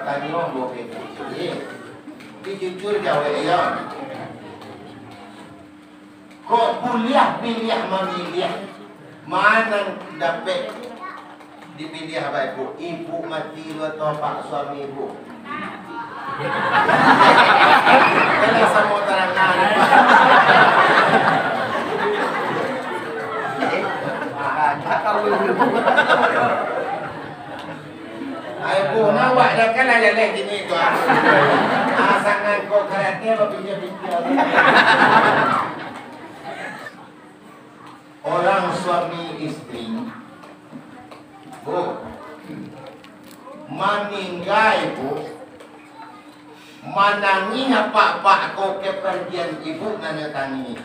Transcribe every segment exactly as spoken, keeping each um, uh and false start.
Tanyo ambo ka ibu ciek. Tapi jujur jawek yo. Kok buliah piliah mamiliah, ma nan dapek dipiliah bae, Bu? Ibu mati dulu atau apak suami ibu? Kalau samo tarangan. Ai, Bu, nah, awak dah kan lah jaleh kini ko, ah. Ah, sangat kok karate bapinjam-pinjam. Orang suami istri, Bu, maninggai, Bu, manangih apak-apak ko kapargian ibu nan nyo tangih.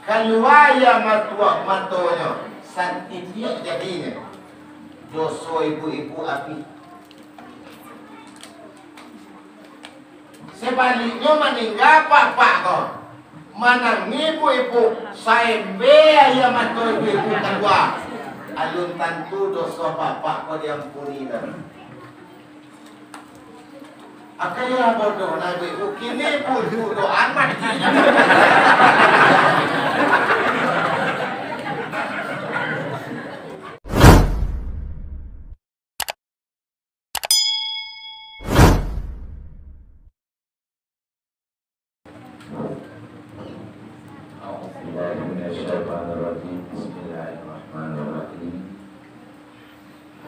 Kalua aia matuak matonyo, satitiak jadinyo, doso ibu-ibu abih. Sabaliknyo, maningga apak-apak ko, manangih ibu-ibu, saembe aia mato ibu-ibu kalua, alun tantu doso apak-apak ko diampuni doh. Akai lah bodoh, nah, ibu-ibu, kini pun bodoh amat. أعوذ بالله من الشيطان الرجيم. بسم الله الرحمن الرحيم.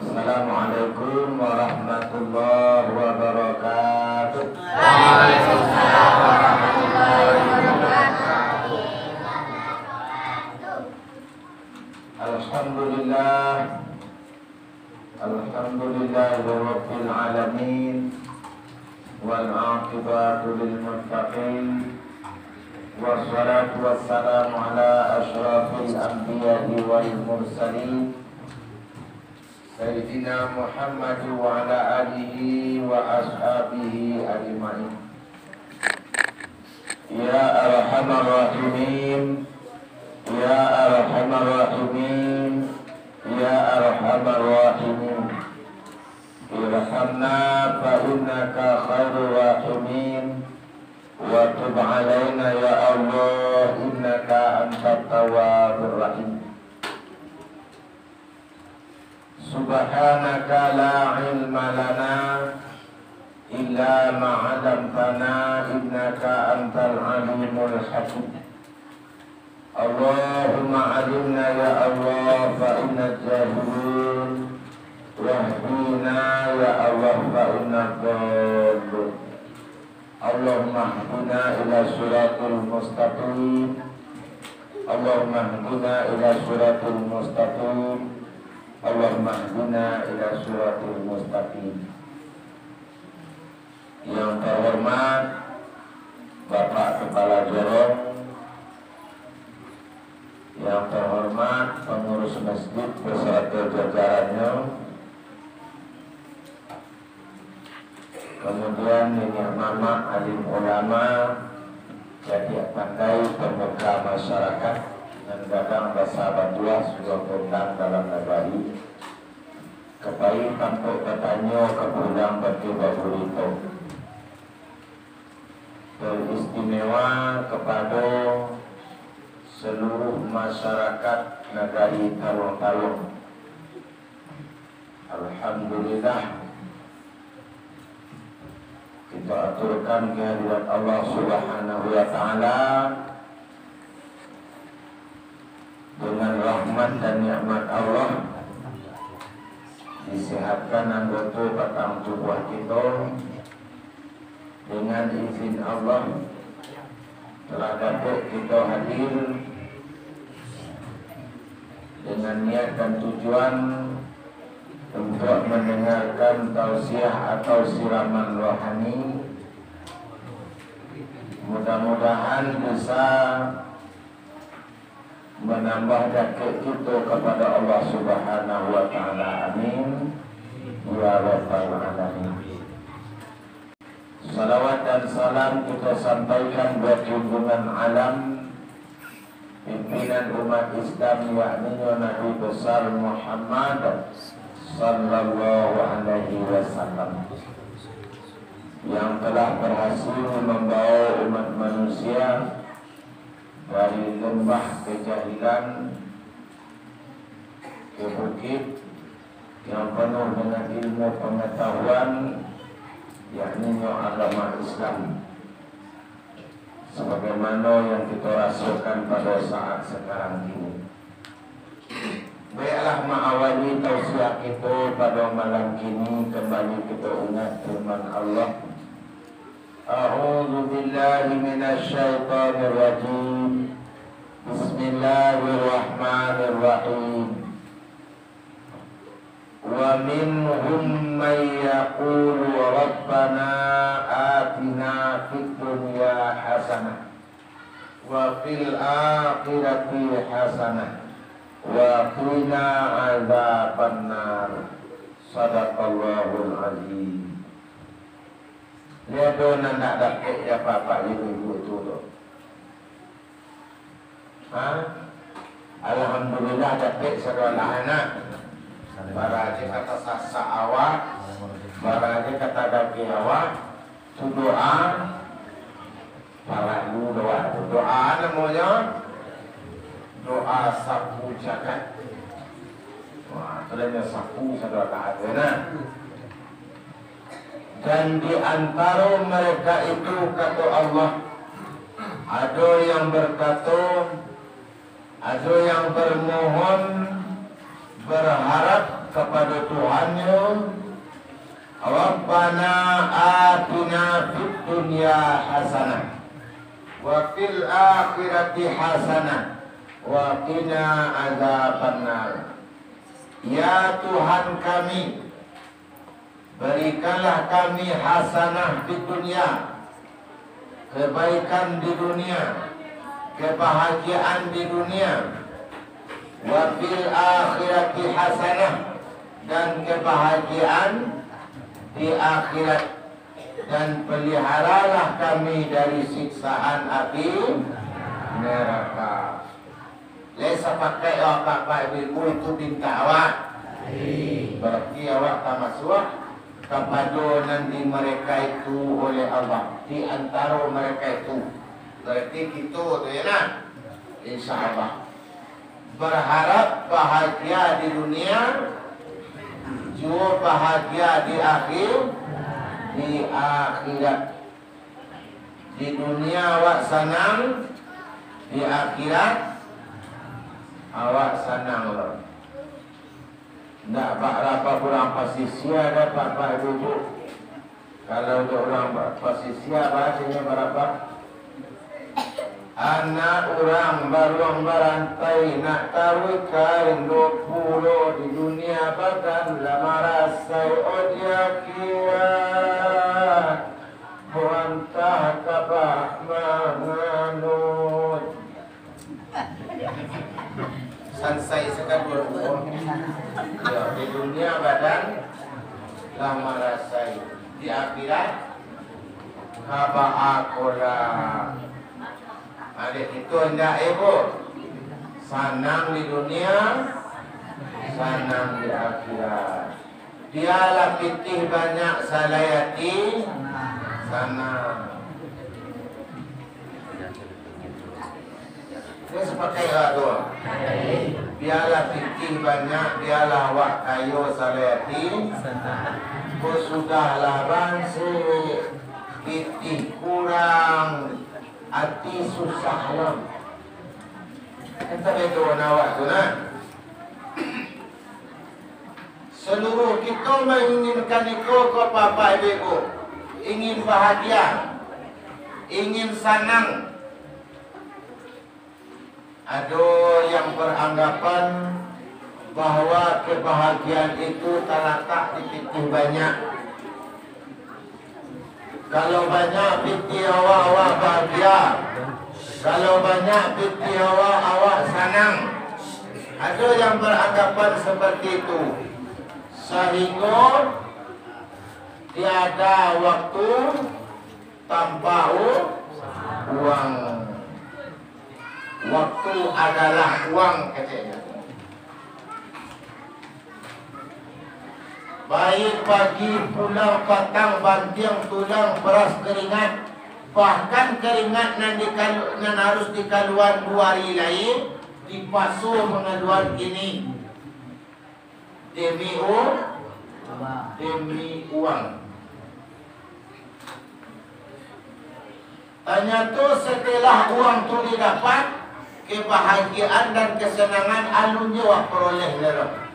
السلام عليكم ورحمة الله وبركاته. وعليكم السلام ورحمة الله وبركاته. الحمد لله. الحمد لله رب العالمين، والعاقبة للمتقين، والصلاة والسلام على أشرف الأنبياء والمرسلين، سيدنا محمد وعلى آله وأصحابه أجمعين. يا أرحم الراحمين، يا أرحم الراحمين، يا أرحم الراحمين. ارحمنا فإنك خير الراحمين، وتب علينا يا الله إنك أنت التواب الرحيم. سبحانك لا علم لنا إلا ما علمتنا إنك أنت العليم الحكيم. اللهم علمنا يا الله فإنا جاهلون، واهدنا يا الله فإنا ضالون. اللهم اهدنا إلى صراط المستقيم. اللهم اهدنا إلى صراط المستقيم. اللهم اهدنا إلى صراط المستقيم. Yang terhormat Bapak Kepala Jorong, yang terhormat pengurus masjid beserta jajarannya, kemudian niniak mamak alim ulama, cadiak pandai, pemuka masyarakat, nan gadang basa bantuah sudah gondang dalam nagari, ka pai tampek batanyo, ka pulang bakeh baburito. Teristimewa kepada seluruh masyarakat nagari Taluang-Taluang. Alhamdulillah, kita aturkan kehadirat Allah Subhanahu wa Ta'ala. Dengan rahmat dan nikmat Allah, disehatkan anggota batang tubuah kita. Dengan izin Allah, telah dapek kita hadir dengan niat dan tujuan untuk mendengarkan tausiah atau siraman rohani. Mudah-mudahan bisa menambah dakek kita kepada Allah Subhanahu wa Ta'ala. Amin, ya Rabbal Alamin. Salawat dan salam kita sampaikan buat junjungan alam, pimpinan umat Islam, yakninyo Nabi Besar Muhammad, Sallallahu alaihi wasallam, yang telah berhasil membawa umat manusia dari lembah kejahilan ke bukit yang penuh dengan ilmu pengetahuan, yakninyo agama Islam, sebagaimana yang kita rasakan pada saat sekarang ini. Baiklah, ma'awali tausiah kita pada malam kini, kembali kita ingat firman Allah. A'udzu billahi minasy syaithanir rajim. Bismillahirrahmanirrahim. Wa minhum may yaqulu rabbana atina fid dunya hasanah wa fil akhirati hasanah wa qina adzabannar. Sadaqallahul azim. Lai ado nan ndak dapek di apak-apak ibu-ibu tu, tu? Ha? Alhamdulillah, dapek sadoalahan, nah. Bara aja ka tasasak awak, bara aja ka tagageh awak, tu doa. Paralu doa tu. Doa namonyo doa sapu jagat. Wah, tu lah nyo sapu sadoalahan tu, nah. Dan di antaro mereka itu, kato Allah, ado yang berkato, ado yang bermohon, berharap kapado Tuhannyo, "Rabbana atina fid dunya hasanah, wa fil akhirati hasanah, wa qina adzabannar." Ya Tuhan kami, berikanlah kami hasanah di dunia, kebaikan di dunia, kebahagiaan di dunia, wa fil akhirati hasanah, dan kebahagiaan di akhirat, dan peliharalah kami dari siksaan api neraka. Lai sapakaik apak-apak ibu-ibu itu pintak awak? Lai. Berarti awak tamasuak kapado nan di mereka itu oleh Allah, di antaro mereka itu. Berarti kito tu, ya nah? Insya Allah. Berharap bahagia di dunia, juo bahagia di akhir, di akhirat. Di dunia awak sanang, di akhirat awak sanang lo. Ndak bak raba urang pasisia doh, Pak, Pak, Ibu, Ibu. Kalau jo urang ba-, pasisia, bahasanyo barapa? Anak urang baruang barantai, nak taruih kain duo pulo, di dunia badan lah marasai, oh dia kia. Mantah kabak manganut. Sansai sakadua duo. Yo, di dunia badan lah marasai, di akhirat kabak akola. Adik itu indak ibu. Sanang di dunia, sanang di akhirat. Bialah pitih banyak, salai ati sanang. Ini sepakai lah tu. Bialah pitih banyak, bialah awak kayo, salai ati. Ko sudahlah bansi, pitih kurang, ati susah lah. Entah itu awak tu nah. Seluruh kito mainginkan iko ko, Bapak Ibu, ingin bahagia, ingin sanang. Ado yang beranggapan bahwa kebahagiaan itu talatak di pitih banyak. Kalau banyak pitih awak, awak bahagia. Kalau banyak pitih awak, awak sanang. Ado yang beranggapan seperti itu. Sahinggo tiada waktu tanpa u-, uang. Waktu adalah uang, keceknyo. Baik pagi, pulang patang, bantiang, tulang, paras, keringat, bahkan keringat nan dikalu-, nan harus dikaluan duo hari lai, dipaso mangaluan kini. Demi u-, demi uang. Tanyato setelah uang tu didapat, kebahagiaan dan kesenangan alun juo peroleh lero.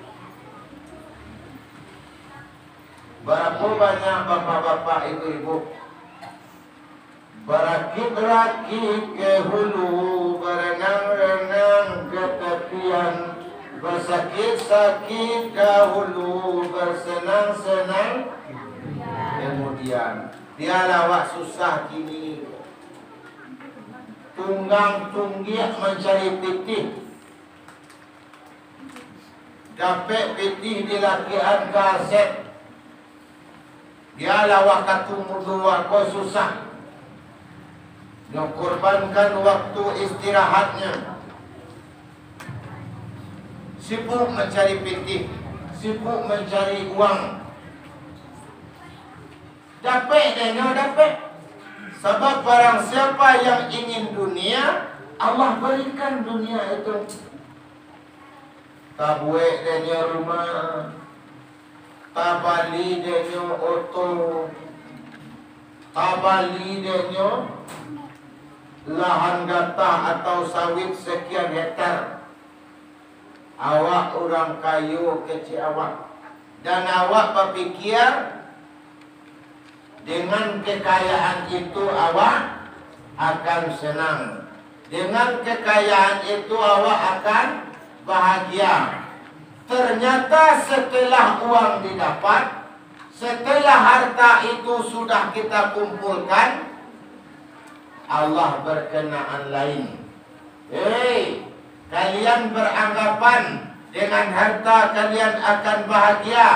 Barapo banyak bapak-bapak, ibu-ibu, barakik-rakik ke hulu, baranang-ranang ke tapian, basakik-sakik dahulu, basanang-sanang kemudian. Bialah awak susah kini, tunggang tunggiak mancari pitih. Dapek pitih dilakiakan ka Asep. Bialah wakatu mudo wako susah. Nyo korbankan waktu istirahatnyo. Sibuk mancari pitih, sibuk mancari uang. Dapek deh nyo, dapek. Sabab barang siapa yang ingin dunia, Allah berikan dunia itu. Tabuek deh nyo rumah, tabali deh nyo oto, tabali deh nyo lahan gatah atau sawit sekian hektar. Awak urang kayo kecek awak, dan awak bapikia, dengan kekayaan itu awak akan senang. Dengan kekayaan itu awak akan bahagia. Ternyata setelah uang didapat, setelah harta itu sudah kita kumpulkan, Allah berkenaan lain. Hei, kalian beranggapan dengan harta kalian akan bahagia,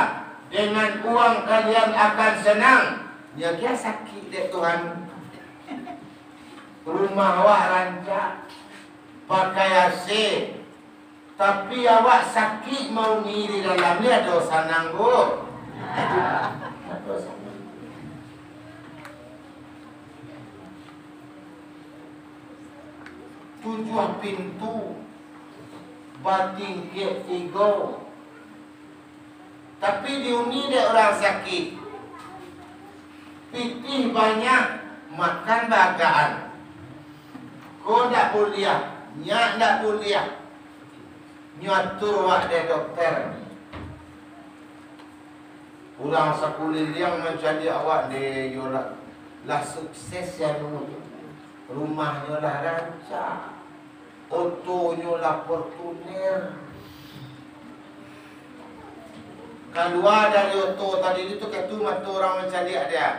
dengan uang kalian akan senang. Nyo kiro sakik dek Tuhan. Rumah awak rancak, pakai A C, tapi awak sakik mauni di dalam ni, ado sanang, Bu? Ado sanang. Tujuah pintu, batingkek tigo. Tapi diuni dek urang sakik. Pitih banyak, makan baagaan. Ko ndak buliah, nyak ndak buliah. Nyo atur awak dek dokter. Urang sakuliliang mancaliak awak, deh, iyo lah, lah sukses si anu tu. Rumahnyo lah rancak. Otonyo lah Fortuner. Kalua dari oto tadi tu, katu mato urang mancaliak dia.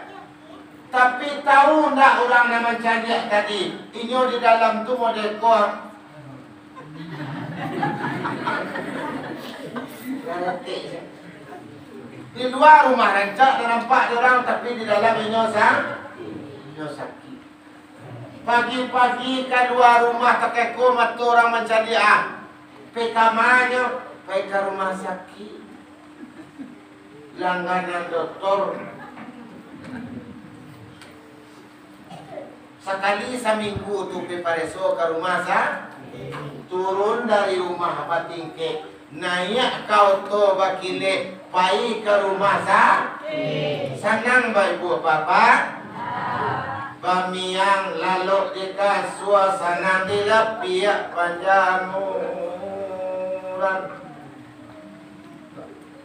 Tapi tahu ndak urang nan mancaliak tadi, inyo di dalam tu model ko. Di lua rumah rancak, dak nampak dek urang, tapi di dalam inyo sa-, inyo sakik. Pagi-pagi kalua rumah, takeko mato urang mancaliak, ah. Pai ka ma nyo, pai ka rumah sakik. Langganan dokter. Sakali saminggu tu pai pareso ka rumah sa-, turun dari rumah batingkek, naiak ka oto bakilek, pai ka rumah sa-, sanang ba ibu bapak, bamiang lalok di kasua, sanang di lapiak pajamuran.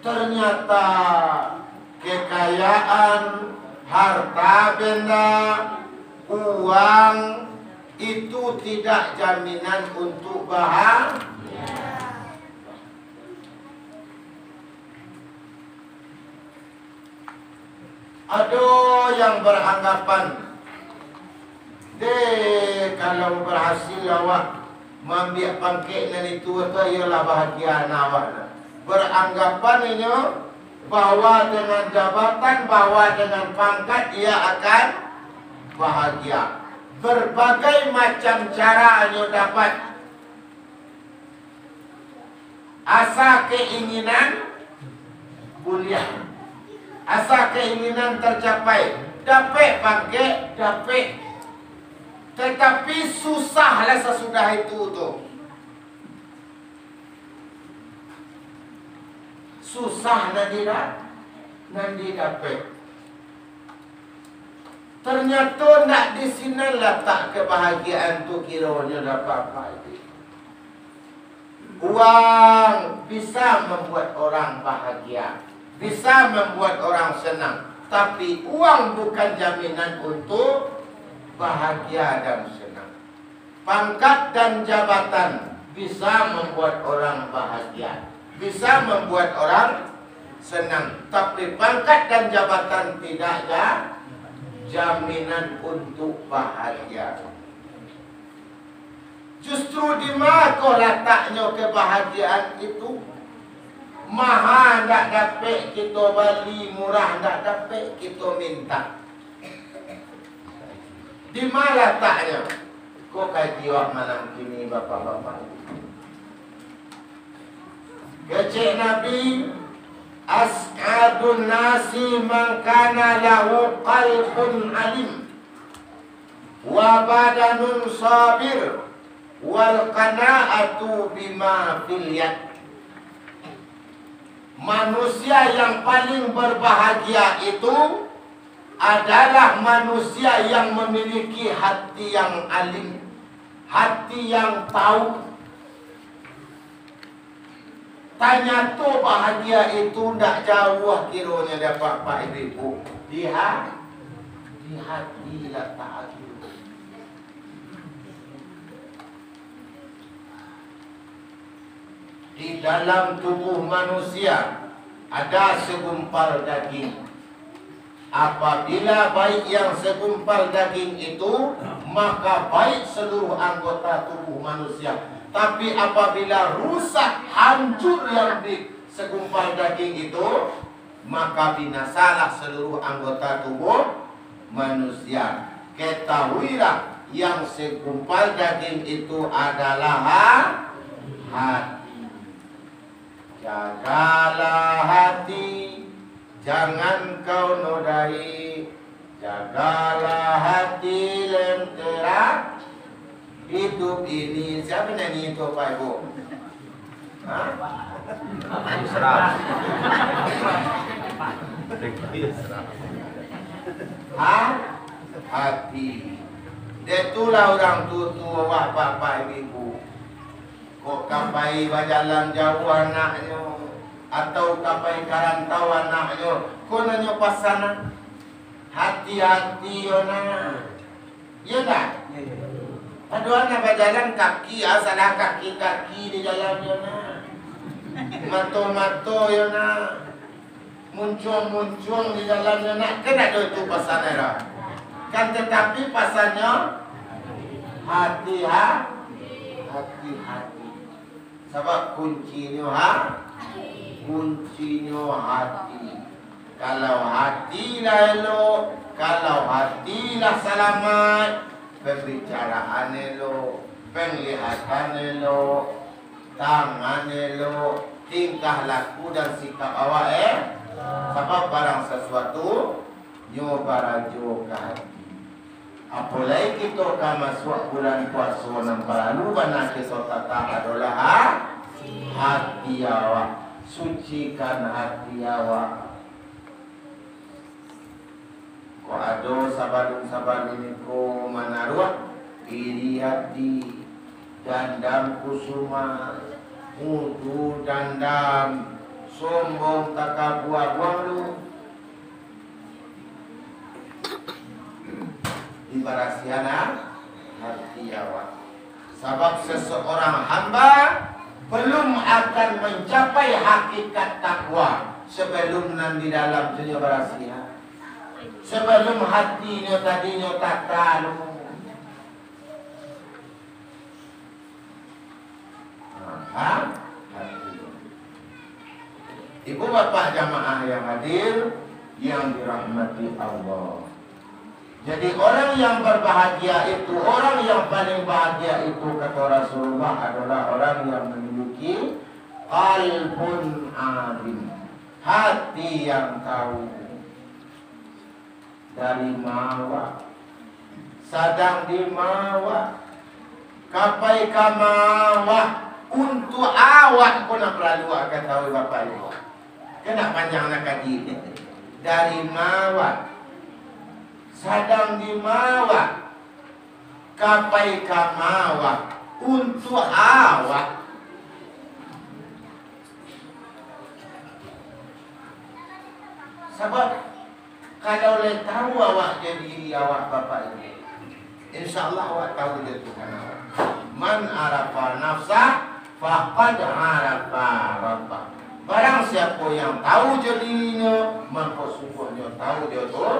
Ternyata kekayaan, harta benda, uang, itu tidak jaminan untuk bahagia. Ado yang beranggapan, deh, kalau berhasil awak maambiak pangkek nan itu, tu iyolah bahagia awak tu. Beranggapan inyo bahwa dengan jabatan, bahwa dengan pangkat, ia akan bahagia. Berbagai macam cara inyo dapat. Asa keinginan buliah. Asa keinginan tercapai, dapek pangkek, dapek. Tetapi susah lah sasudah itu tu. Susah nan dida-, nan didapek. Ternyato ndak di sinan latak kebahagiaan tu kironyo dapek. Uang bisa membuat orang bahagia, bisa membuat orang senang, tapi uang bukan jaminan untuk bahagia dan senang. Pangkat dan jabatan bisa membuat orang bahagia, bisa membuat orang senang, tapi pangkat dan jabatan tidak ja-, jaminan untuk bahagia. Justru di ma ko lataknyo kebahagiaan itu? Maha ndak dapek kito bali, murah ndak dapek kito mintak. Di ma lataknyo? Ko kaji awak malam kini, bapak-bapak. Kecek Nabi, "As'adun nasi man kana lahu qalbun alim, wa badanun sabir, wal qana'atu bima fil yad." Manusia yang paling berbahagia itu adalah manusia yang memiliki hati yang alim, hati yang tahu. Tanyato bahagia itu ndak jauah kironyo dapek, Pak Ibu. Di ha-, di hati latak. Di dalam tubuh manusia ada segumpal daging. Apabila baik yang segumpal daging itu, maka baik seluruh anggota tubuh manusia. Tapi apabila rusak, hancur yang di segumpal daging itu, maka binasalah seluruh anggota tubuh manusia. Ketahuilah, yang segumpal daging itu adalah ha-, hati. Jagalah hati, jangan kau nodai. Jagalah hati, lentera hidup ini. Siapa nyanyi itu, Pak Ibu? Hah? Yusra. Yusra. Hah? Hati. Dek itulah urang tuo-tuo, bapak-bapak, ibu-ibu. Kok ka pai bajalan jauah anaknyo, atau ka pai ka rantau anaknyo, ko nanyo pasan, "Hati-hati yo nak." Iyo ndak? Iyo, iyo. Aduh, anak bajalan kaki, ah, salah kaki-kaki di jalan yo nak. Mato-mato yo nak. Muncuang-muncuang di jalan yo nak. Kan ado itu pasan yo. Kan tetapi pasannyo hati-ha-, hati-hati. Sabab kuncinyo ha-, kuncinyo hati. Kalau hati lah elok, kalau hati lah salamaik, pambicaraan elok, panglihatan elok, tangan elok, tingkah laku dan sikap awak, eh. Sabab barang sasuatu nyo barajo ka hati. Apo lai kito ka masuak bulan puaso, nan paralu bana kito tata adolah ha-, hati awak. Sucikan hati awak. Kok ado sabalun-sabalun iko manaruah iri ati, dandam kusuma, mutu dandam, sombong takabua, buang lu. Dibarasiahan ha-, hati awak. Sabab seseorang hamba belum akan mencapai hakikat takwa sebelum nan di dalam tu nyo barasiah. Sebelum hatinyo tadinyo tata lu. Nah, hati. Ibu bapak jamaah yang hadir, yang dirahmati Allah. Jadi, orang yang berbahagia itu, orang yang paling bahagia itu, kata Rasulullah, adalah orang yang memiliki qalbun alim, hati yang tahu. Dari mawak, sadang di mawak, ka pai ka mawak, untuak awak ko nan paralu awak katahui, Bapak Ibu. Kan nak panjang nak kaji. Dari mawak, sadang di mawak, ka pai ka mawak, untuak awak. Sabab, kalau lai tahu awak jo diri awak, Bapak Ibu, insya Allah awak tahu jo Tuhan awak. "Man arafa nafsa, faqad arafa rabbah." Barang siapo yang tahu jo dirinyo, mako sungguahnyo tahu jo tu,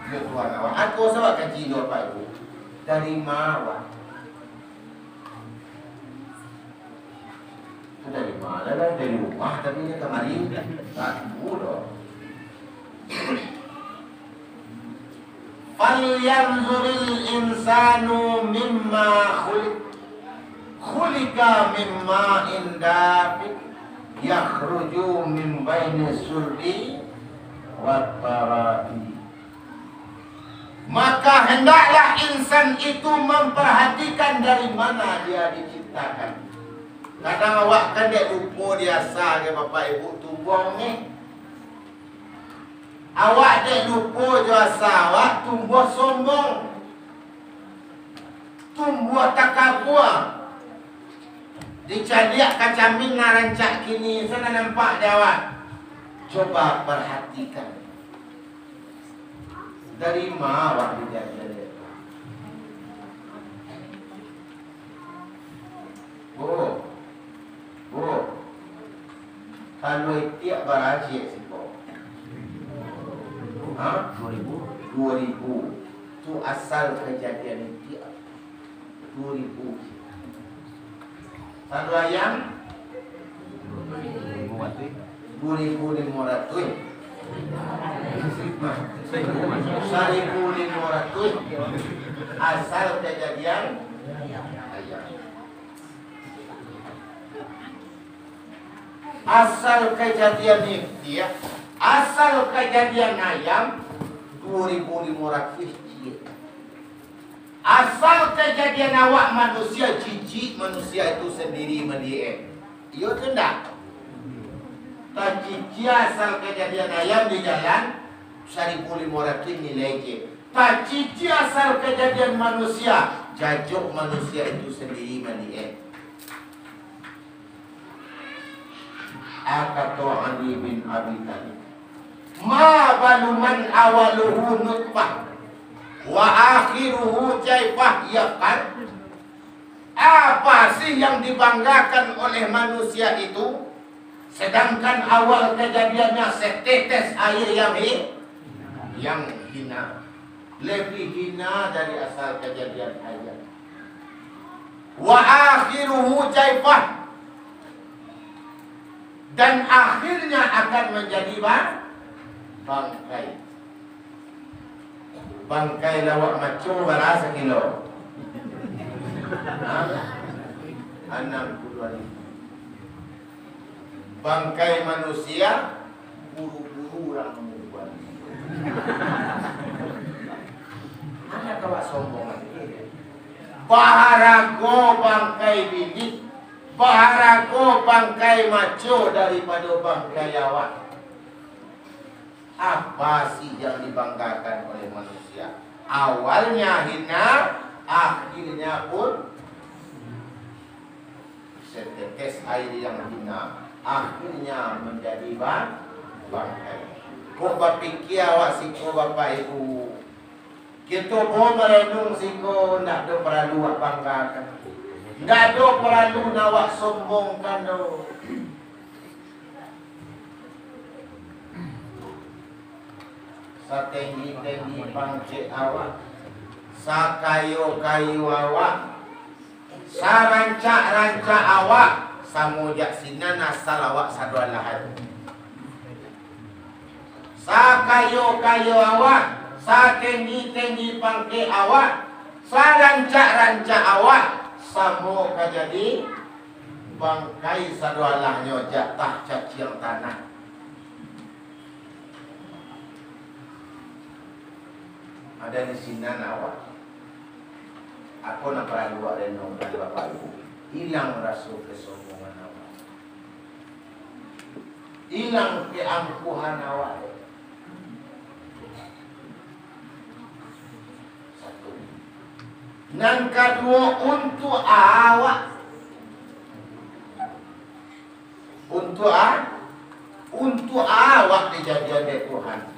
jo Tuhan awak. Ako sabab kaji tu, Bapak Ibu. Dari ma awak? Dari ma lah, dari rumah, tapi dia kamari tak tahu doh. "Falyanzuril insanu mimma khuliq. Khuliqa mimma indafiq. Yakhruju min baini sulbi wat tara'ib." Maka hendaklah insan itu memperhatikan dari mana dia diciptakan. Kadang awak kan dek lupo di asa, Bapak Ibu, tumbuah ni. Awak dek lupo jo asa awak, tumbuah sombong, tumbuah takabua. Dicaliak ka camin nan rancak kini, sa nan nampak di awak. Coba perhatikan. Dari ma awak dijadian itu? Bu, Bu, kalau itiak bara ciek siko? Ha? Duo ribu. Duo ribu. Tu asal kajadian itiak. Duo ribu. Sado ayam? Duo ribu limo ratuih. Saribu limo ratuih. Asal kajadian ayam. Asal kajadian itiak, asal kajadian ayam, duo ribu limo ratuih ciek. Asal kajadian awak manusia, jijik manusia itu sandiri maliek. Iyo tu ndak? Tacicia asal kajadian ayam di jalan, saribu limo ratuih nilai ciek. Tacicia asal kajadian manusia, jajok manusia itu sandiri maliek. A kato Ali bin Abi Thalib, "Ma balu man awaluhu nutfah, wa akhiruhu jaifah yafkar?" Apa sih yang dibanggakan oleh manusia itu, sedangkan awal kejadiannya setetes air yang hi-, yang hina, lebih hina dari asal kejadian ayam. Wa akhiruhu jaifah. Dan akhirnya akan menjadi ba-, bangkai. Bangkai lawak maco bara sakilo? Ha? Anam puluah ribu. Bangkai manusia, buru-buru urang mambuang. Mana kawak sombong lagi? Baharago bangkai bini, baharago bangkai maco daripado bangkai awak. Apa sih yang dibanggakan oleh manusia? Awalnya hina, akhirnya pun setetes air yang hina, akhirnya menjadi ba-, bangkai. Kok bapikia awak siko, Bapak Ibu? Kito ko marenung siko, ndak ado paralu awak banggakan. Ndak ado paralu nak awak sombongkan doh. Satenggi-tenggi pangkek awak, sakayo-kayo awak, sarancak-rancak awak, samo jak sinan asal awak sado alahan. Sakayo-kayo awak, satenggi-tenggi pangkek awak, sarancak-rancak awak, samo ka jadi bangkai sado alahnyo, jatah caciang tanah. Ado di sinan awak. Apo nan paralu awak renungkan, Bapak Ibu? Ilang raso kesombongan awak. Ilang keangkuhan awak. Satu. Nan kaduo, untuak awak. Untuak a-, untuak awak dijadian dek Tuhan.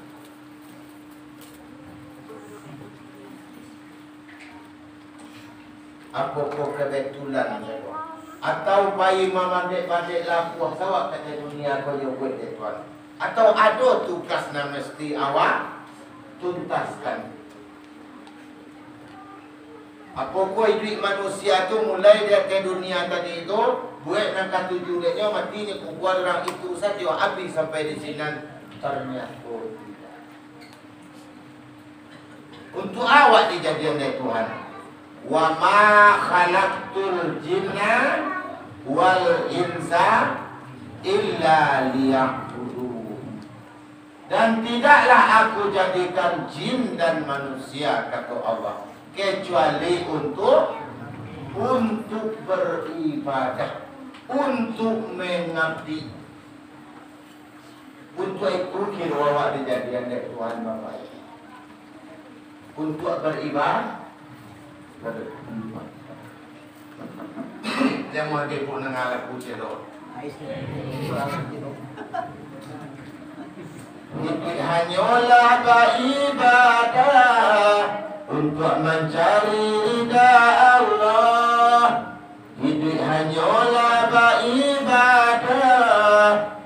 Apokoh kebetulan sajo? Atau pai mamandek-mandek lapuah sawak ka dunia ko nyo buek dek Tuhan? Atau ado tugas nan mesti awak tuntaskan? Apokoh iduik manusia tu mulai di ateh dunia tadi tu, buek nan katuju dek nyo mati, nyo kubua urang itu sajo, abih sampai di sinan? Ternyato tidak. Untuak awak dijadian dek Tuhan. "Wa ma khalaqtul jinna wal insa illa liya'budun." Dan tidaklah Aku jadikan jin dan manusia, kato Allah, kecuali untuk, untuk beribadah, untuk mengabdi. Untuak itu kiro awak dijadian dek Tuhan, Bapak Ibu. Untuak beriba-, beribadah. Jan mode pun nangalaku celo. Iduik hanyolah baibadah untuak mancari rida Allah. Iduik hanyolah baibadah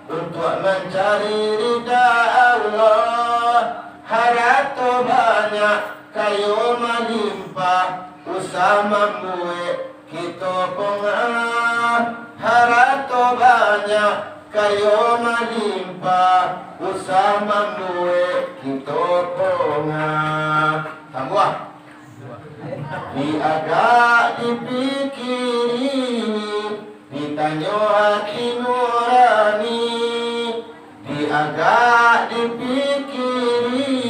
untuak mancari rida Allah. Harato banyak, kayo malimpah, usah mambuek kito pongah. Harato banyak, kayo malimpah, usah mambuek kito pongah. Tambuah. Diagak dipikiri, ditanyo hati nurani. Diagak dipikiri,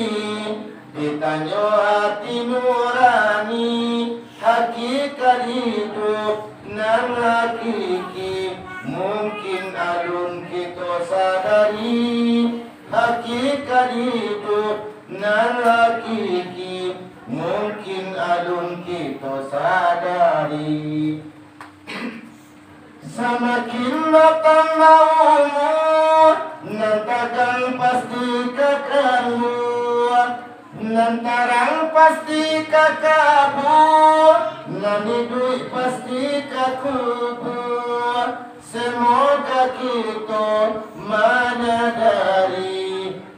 ditanyo hati nurani. Hakikat iduik nan hakiki, mungkin alun kito sadari. Hakikat iduik nan hakiki, mungkin alun kito sadari. Samakin batambah umua, nan tagang pasti ka kamua, nan tarang pasti ka kabua, nan iduik pasti ka kubua. Semoga kito manyadari,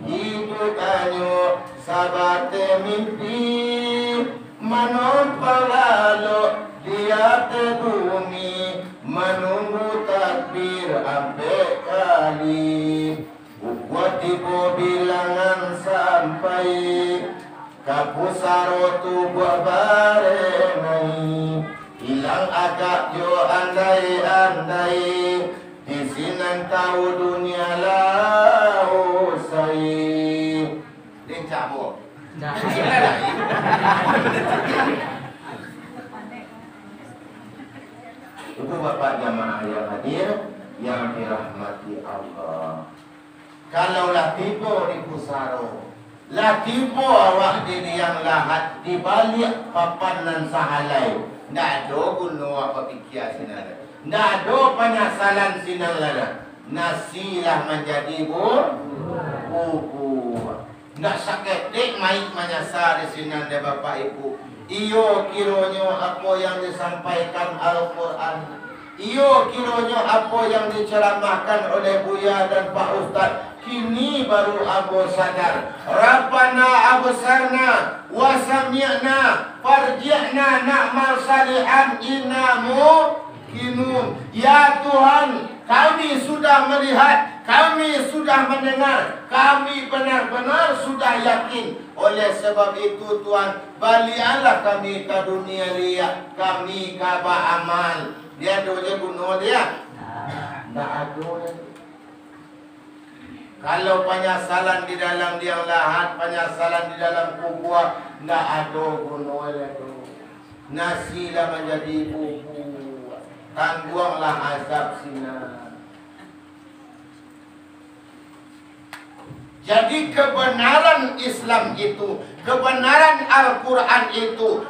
iduik hanyo sabateh mimpi, manompang lalok di ateh bumi, manunggu takbir ampek kali. Ukua tibo bilangan sampai, ka pusaro tubuah barenai. Ilang agak jo andai-andai, di sinan tau dunia lah usai. Lincah, Bu. Nah. Ibu bapak jamaah yang hadir, yang dirahmati Allah. Kalau lah tibo di pusaro, lah tibo awak di liang lahat, di baliak papan nan sahalai, ndak ado guno awak bapikia sinan lai. Ndak ado panyasalan sinan lai. Nasi lah manjadi bu-, bubur. Ndak saketek mayik manyasa di sinan dek Bapak Ibu. Iyo kironyo apo yang disampaikan Al-Quran, iyo kironyo apo yang diceramahkan oleh Buya dan Pak Ustaz, kini baru ambo sadar. Rabbana absarna wa sami'na farji'na na'mal salihan inna mu- kinun. Ya Tuhan, kami sudah melihat, kami sudah mendengar, kami benar-benar sudah yakin. Oleh sebab itu, Tuhan, baliaklah kami ka dunia liak, kami ka baamal. Dia ado je guno dia? Ndak ado. Kalau panyasalan di dalam liang lahat, panyasalan di dalam kubua, ndak ado guno lai tu. Nasi lah manjadi bubua, tangguanglah azab sinan. Jadi, kebenaran Islam itu, kebenaran Al-Quran itu,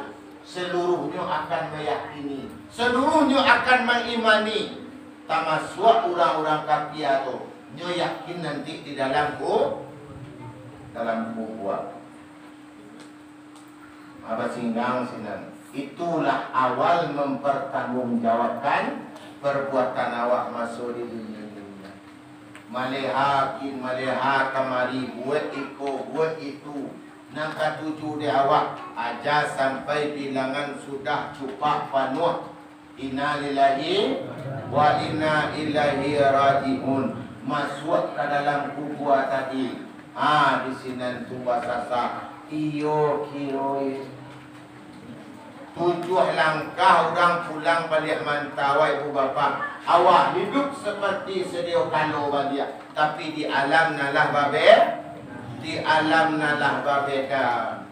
seluruhnyo akan meyakini, seluruhnyo akan mengimani, tamasuak urang-urang kafir tu, nyo yakin nanti di dalam ku-, dalam kubua. Abah singgang sinan. Itulah awal mempertanggungjawabkan perbuatan awak maso di dunia ini. Maleha kin, maleha kamari, buek iko, buek itu. Nan katuju dek awak, aja sampai bilangan sudah cupak panuah. Innalillahi wa inna ilaihi raji'un. Masuak ka dalam kubua tadi. Ha, di sinan tu basasak. Iyo, kiro tujuah langkah urang pulang baliak mantau, ibu bapak. Awak hidup seperti sedia kalo baliak, tapi di alam nan lah babe-, di alam nan lah babeda.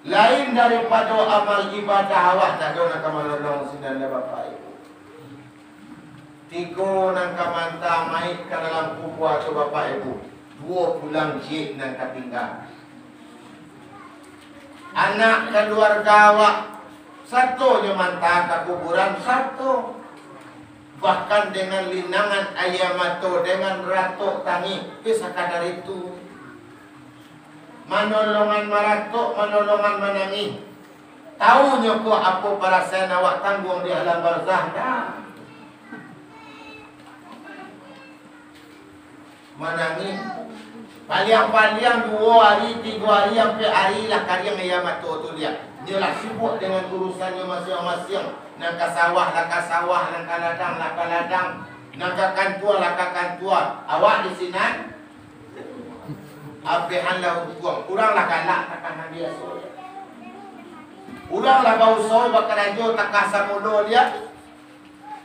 Lain daripado amal ibadah awak, tak ado nan ka manolong sinan, bapak ibu. Tigo nan ka maanta maik ka dalam kubua tu, bapak ibu, duo pulang jik nan ka tingga. Anak kaluarga awak, sato nyo maanta ka kuburan, sato. Bahkan dengan linangan aia mato, dengan ratok tangih, tapi sakadar itu. Manolongan maratok, manolongan manangih. Tahu nyo ko apo parasaan awak tangguang di alam barzah, ndak? Manangih. Paliang-paliang duo ari, tigo ari, ampek ari lah kariang aia mato tu, liak. Nyo lah sibuk dengan urusannyo masiang-masiang. Nan ka sawah lah ka sawah, nan ka ladang lah ka ladang, nan ka kantua lah ka kantua. Awak di sinan, abehan lah untuang. Urang lah galak takah nan biaso. Urang lah bausaho bakarajo takah samulo, liak.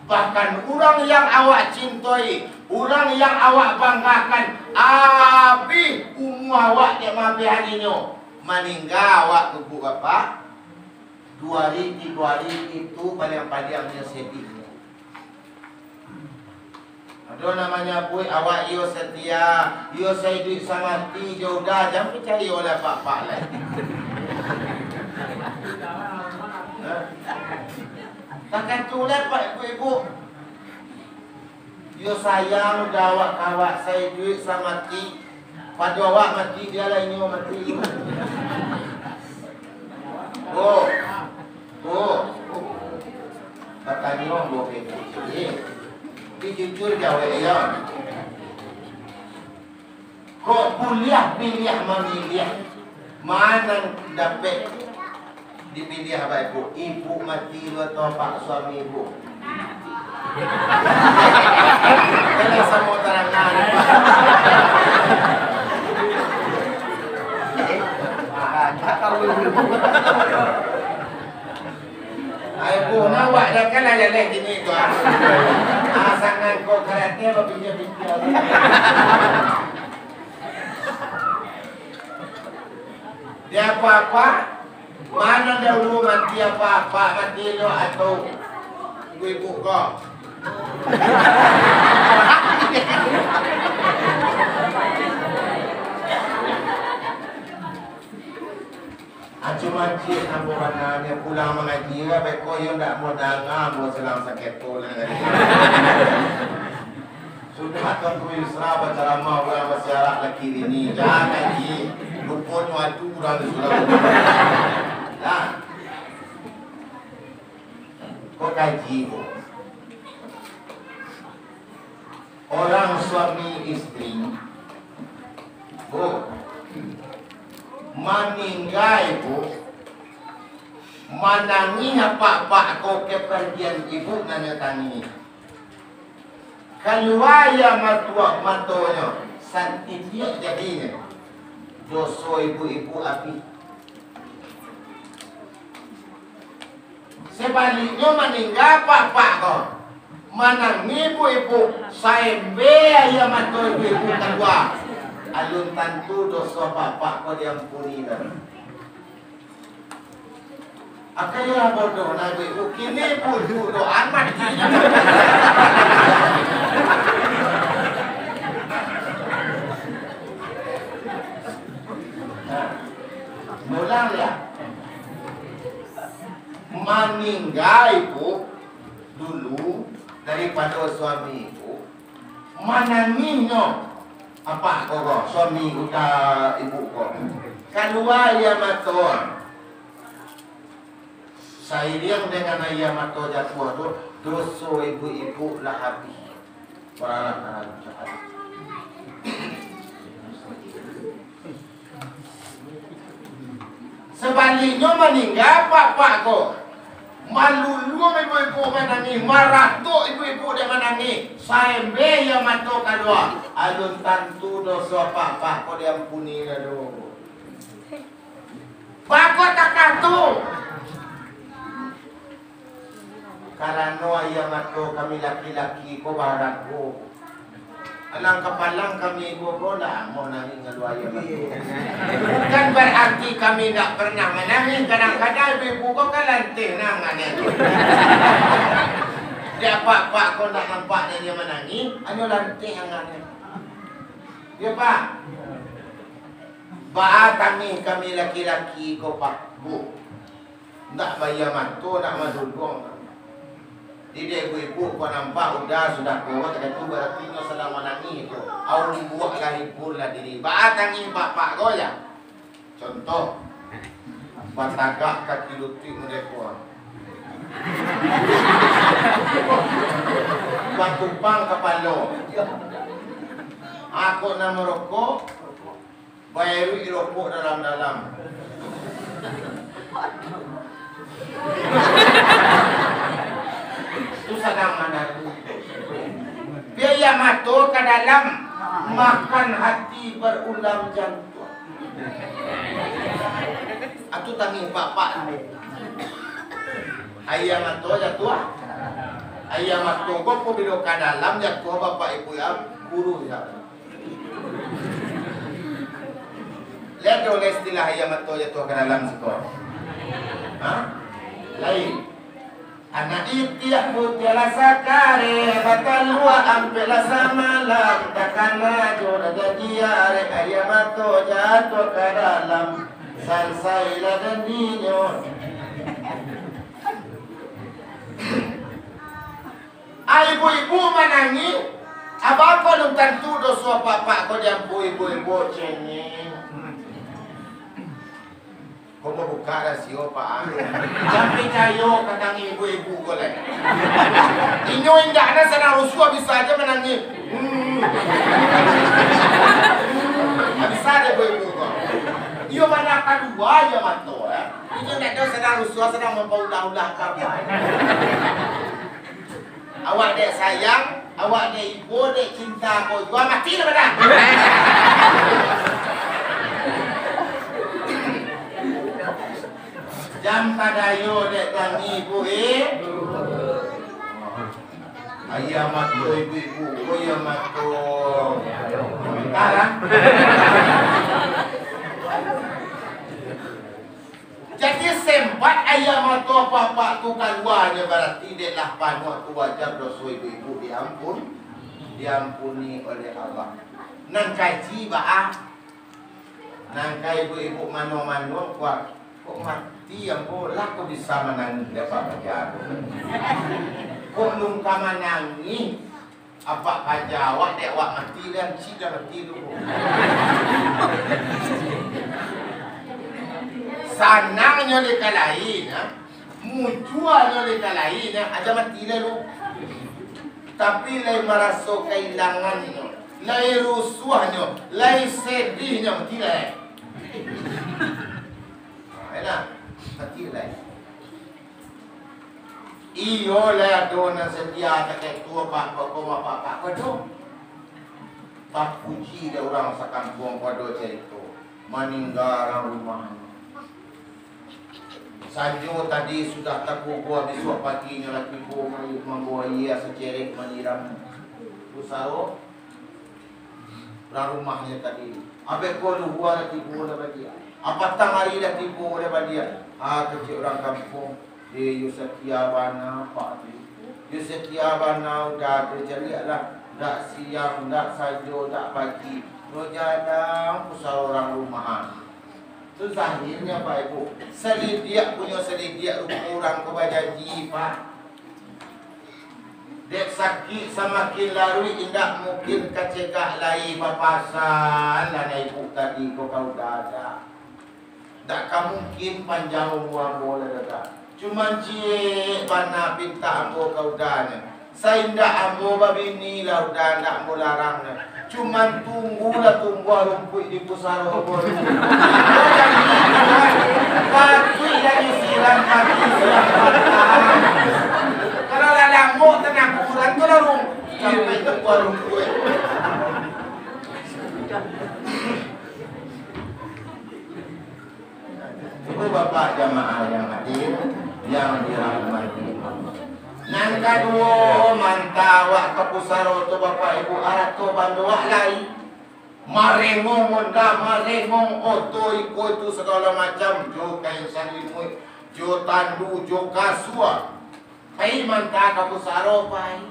Bahkan urang yang awak cintoi, urang yang awak banggakan, abih umua awak dek maabehan inyo, maningga awak tu, ibu bapak, duo ari, tigo ari itu paliang-paliang nyo sadihnyo. Ado nan manyabuik awak iyo satia, iyo saiduik samati jo uda, jan picayo lah apak-apak lai. Takah tu lai, Pak, ibu-ibu. Iyo sayang uda awak ka awak saiduik samati. Pado awak mati, bia lah inyo mati. Oh. Oh. Batanyo ambo ka ibu ciek. Tapi jujur jawek, yo. Kok buliah piliah mamiliah, ma nan dapek dipiliah, Bapak Ibu? Ibu mati lu atau apak suami ibu? Kalau samo tarangan. Ai, bu, nawak dah kan lah jaleh kini tu, ah. Ah, sangat kau karate bapinjam-pinjam. Dia apa-apa, mana dahulu mati apa-apa, mati lo atau ibu-ibu kau? Acu mancik ambo bana, nyo pulang mangaji, beko iyo ndak mau danga ambo salang saketo lai. Sudah Tuanku Yusra bacaramah, urang basiarak laki bini, jan ngaji, luponyo adu urang di surau. Nah, kok kaji ko? Orang suami istri, bu, maninggai, bu, manangih apak-apak ko kepergian ibu nan nyo tangih. Kalua aia matuak matonyo, satitiak jadinyo. Doso ibu-ibu abih. Sabaliknyo, maningga apak-apak ko, Manangih ibuk-ibuk, saembe aia mato ibuk-ibuk kalua, alun tantu doso apak-apak ko diampuni doh. Akai lah bodoh nah ibuk-ibuk, kini ibuk-ibuk doh amat. Nah, ulang ya. Maningga ibuk dulu daripado suami ibuk, manangihnyo apak ko, ko, suami uda ibuk ko. Kalua aia mato. Sairiang dengan aia mato jatuah tu, doso ibuk-ibuk lah habih. Baranak-anak jahat. Sabaliknyo, maningga apak-apak ko, maluluang ibuk-ibuk manangih, maratok ibuk-ibuk dek manangih, saembe aia mato kalua, alun tantu doso apak-apak ko diampuni doh. Bako takah tu. Karano aia mato kami laki-laki ko baharago. Alang kapalang kami ko, ko lah amuah nangih ngalua aia mato. Bukan bararti kami indak pernah manangih, kadang-kadang ibuk-ibuk ko kan lanteh nan angan tu. Di apak-apak ko indak nampak nan inyo manangih, hanyo lanteh angan. Yo, Pak? Baa tangih kami laki-laki ko, Pak, Bu? Ndak baaia mato, ndak maluluang. Jadi, dek ibuk-ibuk ko nampak uda sudah ko, takah tu bararti inyo sadang manangih tu. Aun buak lah hibur lah diri. Baa tangih bapak ko, yo? Contoh, batagak kaki lutuik model ko. Batupang kapalo. Ako nan marokok, bairuik rokok dalam-dalam. Tu sadang mananti. Pai aia mato ka dalam, makan hati barulam jantuang. Atu tangih bapak. Aia mato jatuah. Aia mato ko pabilo ka dalam jatuah, bapak ibu ya, guru ya. Lihat dulu istilah aia mato jatuah ka dalam siko. Ha? Lain. Anak itiak putiah lah sakareh, batalua ampek lah samalam, takana jo raja diarek, aia mato jatuah ka dalam, sansai lah dandinyo. Ai ibu-ibu manangih, abako alun tantu doso apak-apak ko diampuni ibu-ibu, cengeng. Ko babukak rasio, Pak, ah. Jan picayo ka tangih ibu-ibu ko lai. Inyo indak nan sadang rusuah bisa aja manangih. Hmm. Bisa deh ibu-ibu ko. Iyo, bana kalua aia mato, eh. Inyo indak ado sadang rusuah, sadang mampaulah-ulah kami. Awak dek sayang, awak dek ibo, dek cinta ko jua, mati lah badan. Jan padayo dek tangih ibu, eh. Aia mato ibu-ibu, oh, aia mato. Entah lah. Jadi, sempat aia mato apak-apak tu kalua, nyo bararti dek lah panuah tu wajar doso ibu-ibu diampun, diampuni oleh Allah. Nan kaji baa, nan ka ibu-ibu mano-mano, kok, kok mati ambo lah, kok bisa manangih dek apak paja tu. Kok nungka manangih, Apak paja awak, dek awak mati, lah ancik lah mati tu. Sanangnyo dek ka lain, ha? Mujuanyo dek ka lain, ha? Aja mati lah lu. Tapi lai maraso kailangannyo, lai rusuahnyo, lai sedihnyo, mati lah, eh. Ha, enak. Mati lah, eh. Iyo lah, ado nan satia takah tu, apak-apak ko, apak-apak ko tu. Tapuji dek urang sakampuang ko ado carito, maningga urang rumahnyo. Sajo tadi sudah takubua, bisuak paginyo lah tibo mambawa aia sacerek manyiram pusaro urang rumahnyo tadi. Abih ko luhua lah tibo lah baliak. Apatang ari lah tibo lah baliak. Ha, kecek urang kampuang. Eh, yo satia bana, Pak, tu. Yo satia bana uda tu, caliaklah. Ndak siang, ndak sajo, ndak pagi. Nyo jadang pusaro urang rumahan. Tu zahirnyo, Pak Ibu. Salidiak punyo salidiak, rupo urang ko bajanji, Pak. Dek sakik samakin laruik, indak mungkin kacegak lai, bapasan lah nan ibu tadi ko ka uda. Ndak ka mungkin panjang umua ambo lah, Dada. Cuman ciek bana pintak ambo ka udanyo. Saindak ambo babini lah uda, ndak ambo larang nyo. Cuman tunggulah tumbuah rumpuik di pusaro ambo. Patuik lah disiram pagi siang patang. Kalau lah lamok tanaburan tu lah rum-, sampai tumbuah rumpuik. Ibu bapak jamaah yang hadir, yang dirahmati Allah. Nan kaduo, mantah awak ka pusaro tu, bapak ibu, arato bando awak lai. Marengong onda, marengong oto, iko itu sagalo macam, jo kain salimuik, jo tandu, jo kasua. Pai mantah ka pusaro, pai.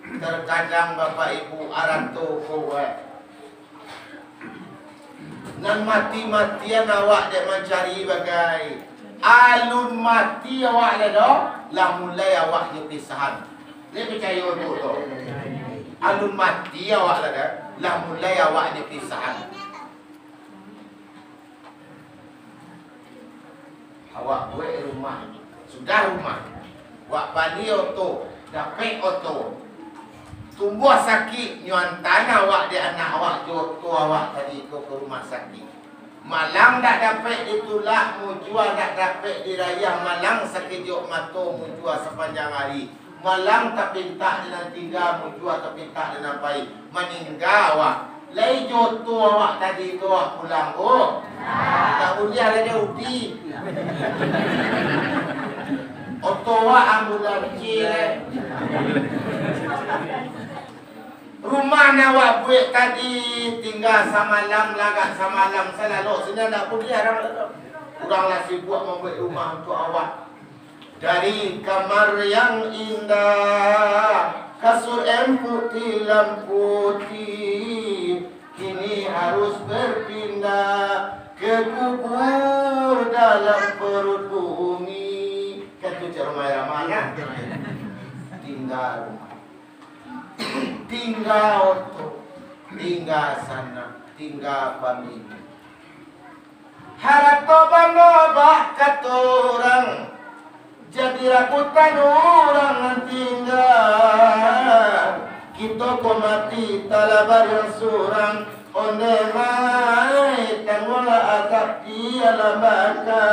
Terkadang bapak ibu, arato ko, wak. Nan mati-matian awak dek mancari bagai. Alun mati awak lah doh, lah mulai awak jo pisahan. Dek picayo tu doh. Alun mati awak lah doh, lah mulai awak jo pisahan. Awak buek rumah, sudah rumah. Awak bali oto, dapek oto. Tumbuah sakik, nyo antaan awak dek anak awak jo oto awak tadi ko ka rumah sakik. Malang dak dapek ditulak, mujua dak dapek dirayah, malang sakejok mato, mujua sapanjang ari. Malang tapintak di nan tingga, mujua tapintak di nan pai. Maningga awak. Lai jo oto awak tadi tu awak pulang ko? Ndak buliah lai dek Udi. Oto awak ambulan kecil lai. Rumah nan awak buek tadi tingga samalam, lagak samalam, salalok sinan ndak buliah urang. Urang lah sibuak mambuek rumah untuak awak. Dari kamar yang indah, kasur empuk tilam putih, kini harus berpindah ke kubur dalam perut bumi. Kan tu cak rumah ramah, kan? Tingga rumah. Tingga oto, tingga sanak, tingga pamili. Harato bando bak kato urang, jadi rabutan urang nan tingga. Kito ko mati talah bariang surang, ondeh mai tangguanglah azab di alam baka.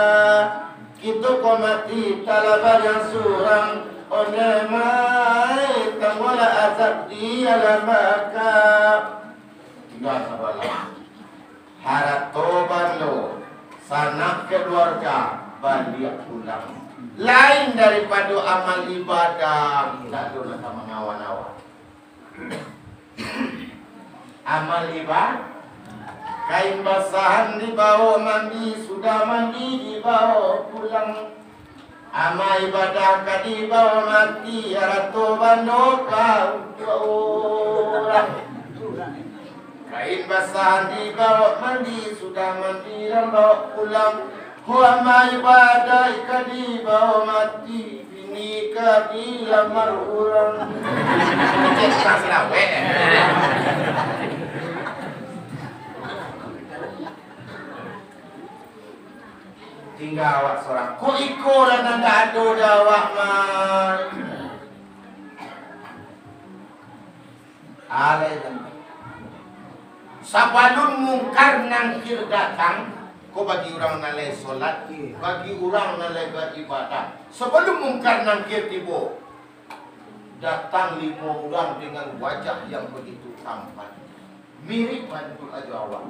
Kito ko mati talah bariang surang, ondeh mai tangguanglah azab di alam baka. Tingga sabalah. Harato bando, sanak kaluarga, baliak pulang. Lain daripado amal ibadah, indak ado nan ka mangawan awak. Amal ibadah, kain basahan dibao mandi, sudah mandi dibao pulang. Amal ibadah ka dibao mati, arato bando ka untuak urang. Kain basahan dibao mandi, sudah mandi nan bao pulang. Ho amal ibadah ka dibao mati, bini ka dilamar urang. Cek tukang silawek. Tingga awak surang. Ko iko lah nan ndak ado dek awak, man. Alai, sabalun Mungkar Nangkir datang, ko bagi urang nan lai solat, bagi urang nan lai baibadah, sabalun Mungkar Nangkir tibo, datang limo urang dengan wajah yang begitu tampan, mirip bantuak ajo awak.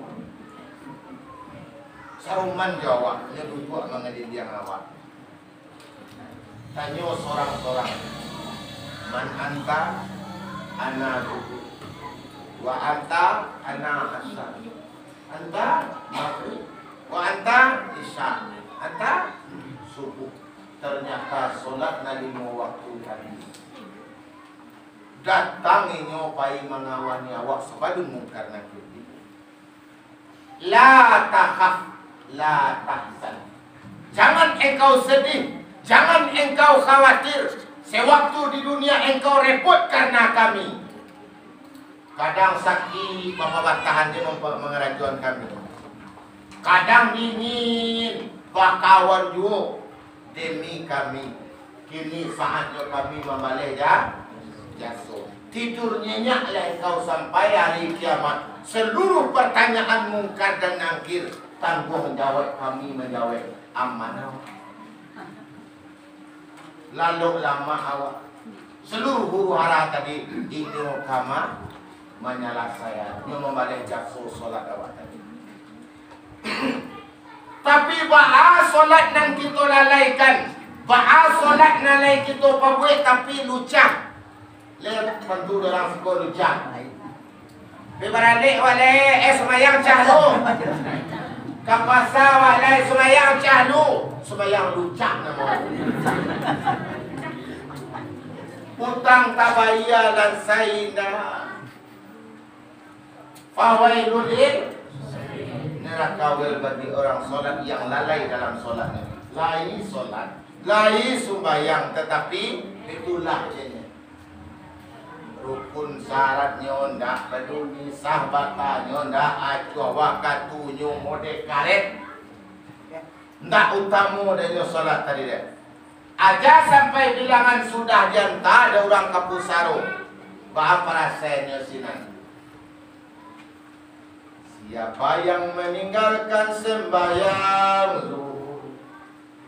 Saruman jo awak, nyo duduak mangaliliang awak. Tanyo sorang-sorang, "Man anta?" "Ana Zuhur." "Wa anta?" "Ana Asar." "Anta?" "Maghrib." "Wa anta?" "Isya." "Anta?" "Subuh." Ternyata solat nan limo waktu tadi. Datang inyo pai mangawani awak sabalun Mungkar Nakir tibo. La takhaf, la tahzan. Jangan engkau sedih, jangan engkau khawatir. Sewaktu di dunia engkau repot karena kami. Kadang sakik, bapabatahan je mampa-, mangarajoan kami. Kadang dingin, bakawan juo demi kami. Kini saatnyo kami mambaleh ja-, jaso. Tidur nyenyak lah engkau sampai hari kiamat. Seluruh pertanyaan Mungkar dan Nakir, tangguang jawab kami manjawab amanah. Lalok lamak awak. Seluruh huru-hara tadi inyo ka ma-, manyalasaian, inyo mambaleh jaso solat awak tadi. Tapi baa solat nan kito lalaikan, baa solat nan lai kito pabuek tapi lucah. Leh, tantu urang siko lucah. Pai baralek awak lai, eh, sumayang cah lu. Ka pasa awak lai, sumayang cah lu. Sumayang lucah namo. Utang tabayia lansai indak. Fawailun lil, neraka wel bagi orang solat yang lalai dalam solatnya. Lai solat, lai sumbayang, tetapi itulah jadinya. Rukun syaratnyo ndak paduli, sah batalnyo ndak acuah, wakatunyo mode karet. Ndak utamo dek nyo solat tadi dek. Aja sampai bilangan sudah dianta dek urang ka pusaro. Baa parasaiannyo sinan? Siapa yang meninggalkan sembahyang zuhur,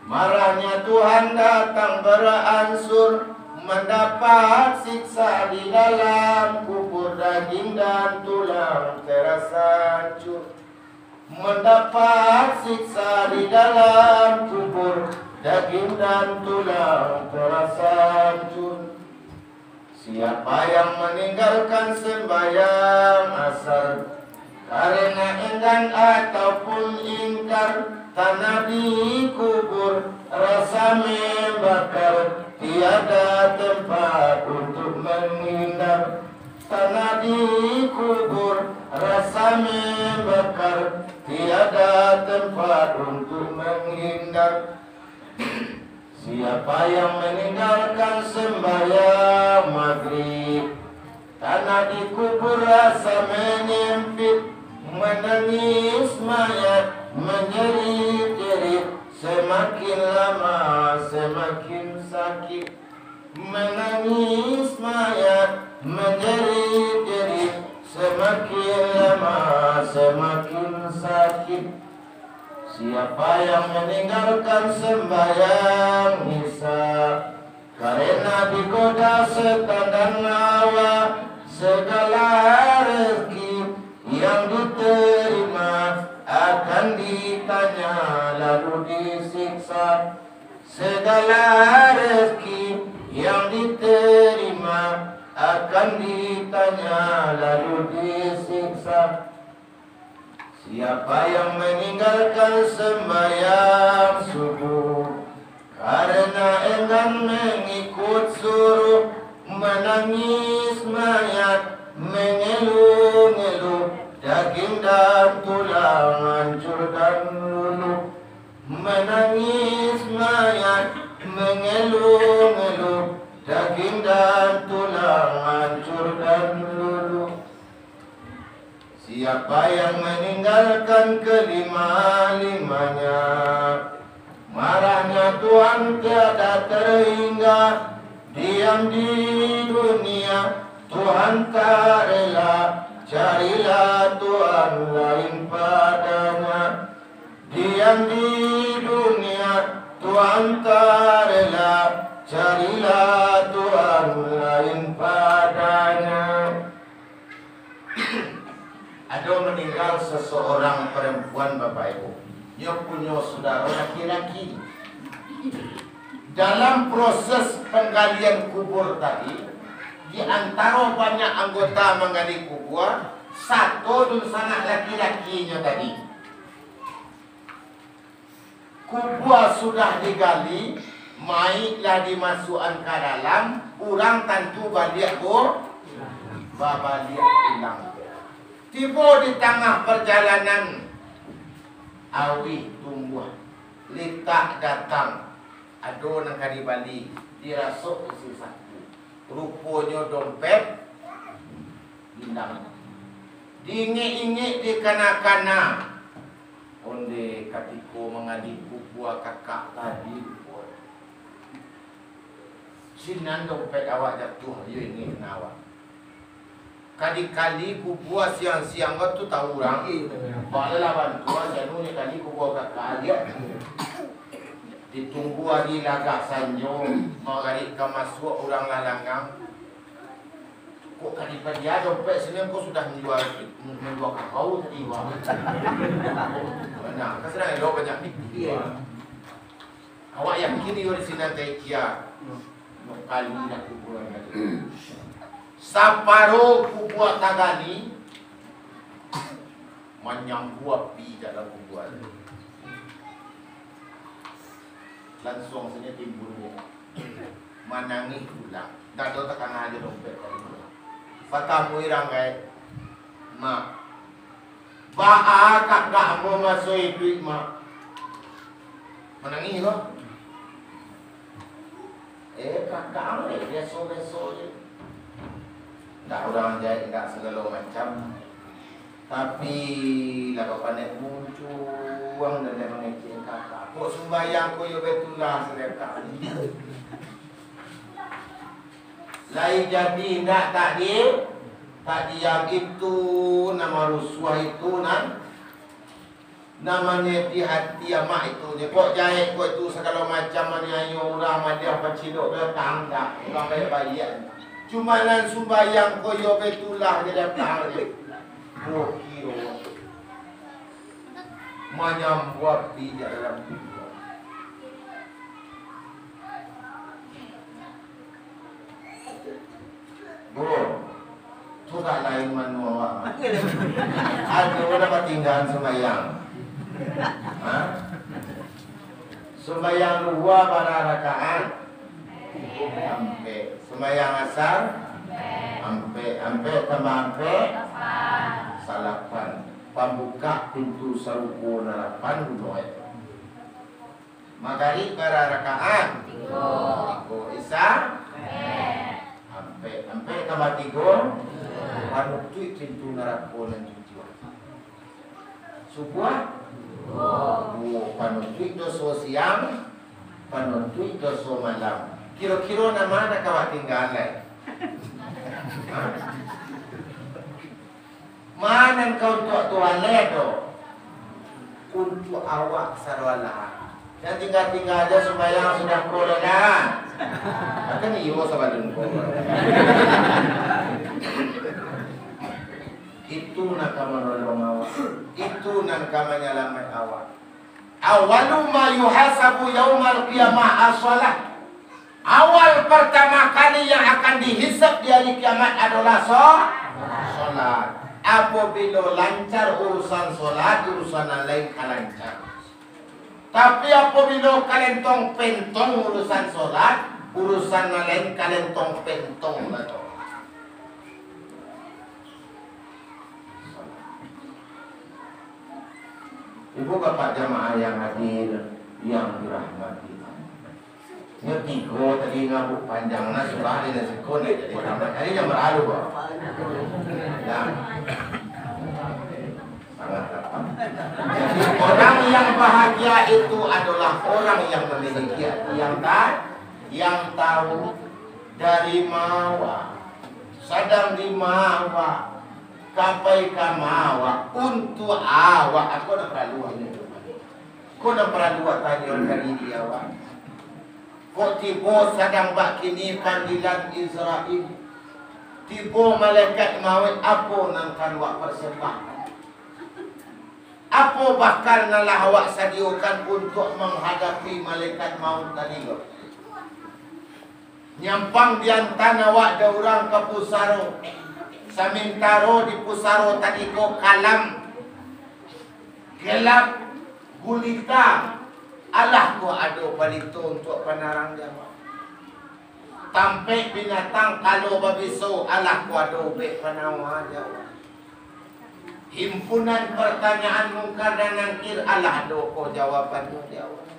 marahnya Tuhan datang beransur, mendapat siksa di dalam kubur, daging dan tulang terasa hancur. Mendapat siksa di dalam kubur, daging dan tulang terasa hancur. Siapa yang meninggalkan sembahyang asar karena enggan ataupun ingkar, tanah di kubur rasa membakar, tiada tempat untuk menghindar. Tanah di kubur rasa membakar, tiada tempat untuk menghindar. Siapa yang meninggalkan sembahyang maghrib, tanah di kubur rasa menyempit, menangis mayat menjerit-jerit, semakin lama semakin sakit. Menangis mayat, menjerit-jerit, semakin lama semakin sakit. Siapa yang meninggalkan sembahyang Isya, karena digoda setan dan hawa, segala rezeki yang diterima akan ditanya lalu disiksa. Segala rezeki yang diterima akan ditanya lalu disiksa. Siapa yang meninggalkan sembahyang subuh karena enggan mengikut suruh, menangis mayat, mengeluh-ngeluh, daging dan tulang hancur dan luluh. Menangis mayat, mengeluh-ngeluh, daging dan tulang hancur dan luluh. Siapa yang meninggalkan kelima-limanya, marahnya Tuhan tiada terhingga. Diam di dunia Tuhan tak rela, carilah Tuhan lain padanya. Diam di dunia Tuhan tak rela, carilah Tuhan lain padanya. Ado meninggal seseorang perempuan, Bapak Ibu. Nyo punyo sudaro laki-laki. Dalam proses panggalian kubua tadi, di antaro banyak anggota manggali kubua, sato dunsanak laki-lakinyo tadi. Kubua sudah digali, mayik lah dimasuakan ka dalam, urang tantu baliak ko, babaliak pulang. Tibo di tangah parjalanan, awih tumbuah, litak datang, ado nan ka dibali, dirasok isi saku. Ruponyo dompet ilang. Diingek-ingek dikana-kana, onde katiko manggali kubua kakak tadi ruponyo. Sinan dompet awak jatuah, iyo ingek awak. Ka dikali kubua siang-siang ko tu tau urang. Bala lah bantuan, janu nyo kali kubua kakak dia. Ditunggu ari lagak sanjo, magarik ka masuak urang lah langang. Kok ka dipadia dompet sinan ko sudah manjua, manjua kakau tadi, wah. Nah, kan sadang elok banyak pitih, wah. Awak yakin iyo di sinan taikia. Nyo kali dah kuburan tadi. Saparo kubua tagali, manyambua api dalam kubua. Lansuang sajo timbul dia. Manangih pulang. Dado takana ajo dompet tadi pulang. Batamui ranggai. Mak, baa kakak ambo maso iduik, Mak? Manangih ko. Eh, kakak ambo biaso-biaso je. Ndak urang jahek, ndak sagalo macam. Tapi, lah bapanek muncuang dan dia mangecek kakak. Kok sumbayang ko yo betulah sadakah. Lai jadi indak takdi-, takdiam itu, nan marusuah itu, nan, nan manyadiah hati amak itu. Kok jahek ko itu, sagalo macam maniayo urang, madiah pacilok datang dak, urang baiak-baiak. Cuma nan sumbayang ko yo betulah je datang je. Kiro-kiro manyambua api di dalam kubua. Bu, tu dak lain manu awak. Ajo lah batinggaan sumbayang. Ha? Sumbayang duhua bara rakaat? Ampek. Sumbayang asar? Ampek. Ampek tambah ampek? Salapan. Pambukak pintu sarugo nan lapan guno e. Magarib bara rakaat? Tigo. Tigo. Isya? Ampek. Ampek tambah tigo? Panutuik pintu narako nan tujuah. Subuah? Duo. Panutuik doso siang, panutuik doso malam. Kiro-kiro nan ma nan ka batinggaan lai? Ha? Ma nan ka untuak Tuhan lai tu? Untuak awak sadoalahan. Jan tingga-tingga ajo sumbayang sudah ko doh, kan? Akan iyo sabalun ko. Itu nan ka manolong awak. Itu nan ka manyalamaik awak. Awalu ma yuhasabu yaumal qiyamah as-shalah. Awal partama kali yang akan dihisab di hari kiamat adolah so-, solat. Apobilo lancar urusan solat, urusan nan lain ka lancar. Tapi, apobilo kalentong pentong urusan solat, urusan nan lain kalentong pentong lah tu. Ibu bapak jamaah yang hadir, yang dirahmati Allah. Nyo tigo tadi ngabuk panjang, nah, surah di nasiko, nah, jadi tambah. Jadi, jan baralu, bah. Nah. Sangat dapat. Jadi, orang yang bahagia itu adalah orang yang memiliki hati yang ta-, yang tahu dari ma awak, sadang di ma awak, kapai ka ma awak, untuak awak, ako nak paralu ini. Ko nan paralu awak tanyokan diri awak. Kok tibo sadang bakini panggilan Izrail, tibo malaikat mauik, apo nan ka awak parsambahkan? Apo Bakal nan lah awak sadiyokan untuak manghadapi malaikat maut tadi ko. Nyampang diantan awak dek urang ka pusaro. Samantaro di pusaro tadi ko kalam, gelap, gulita, alah ko ado palito untuak panarang di awak. Tampek binatang kalau babiso, alah ko ado ubek panawa di awak. Himpunan partanyaan Mungkar dan Nangkir, alah ado ko jawabannyo di awak.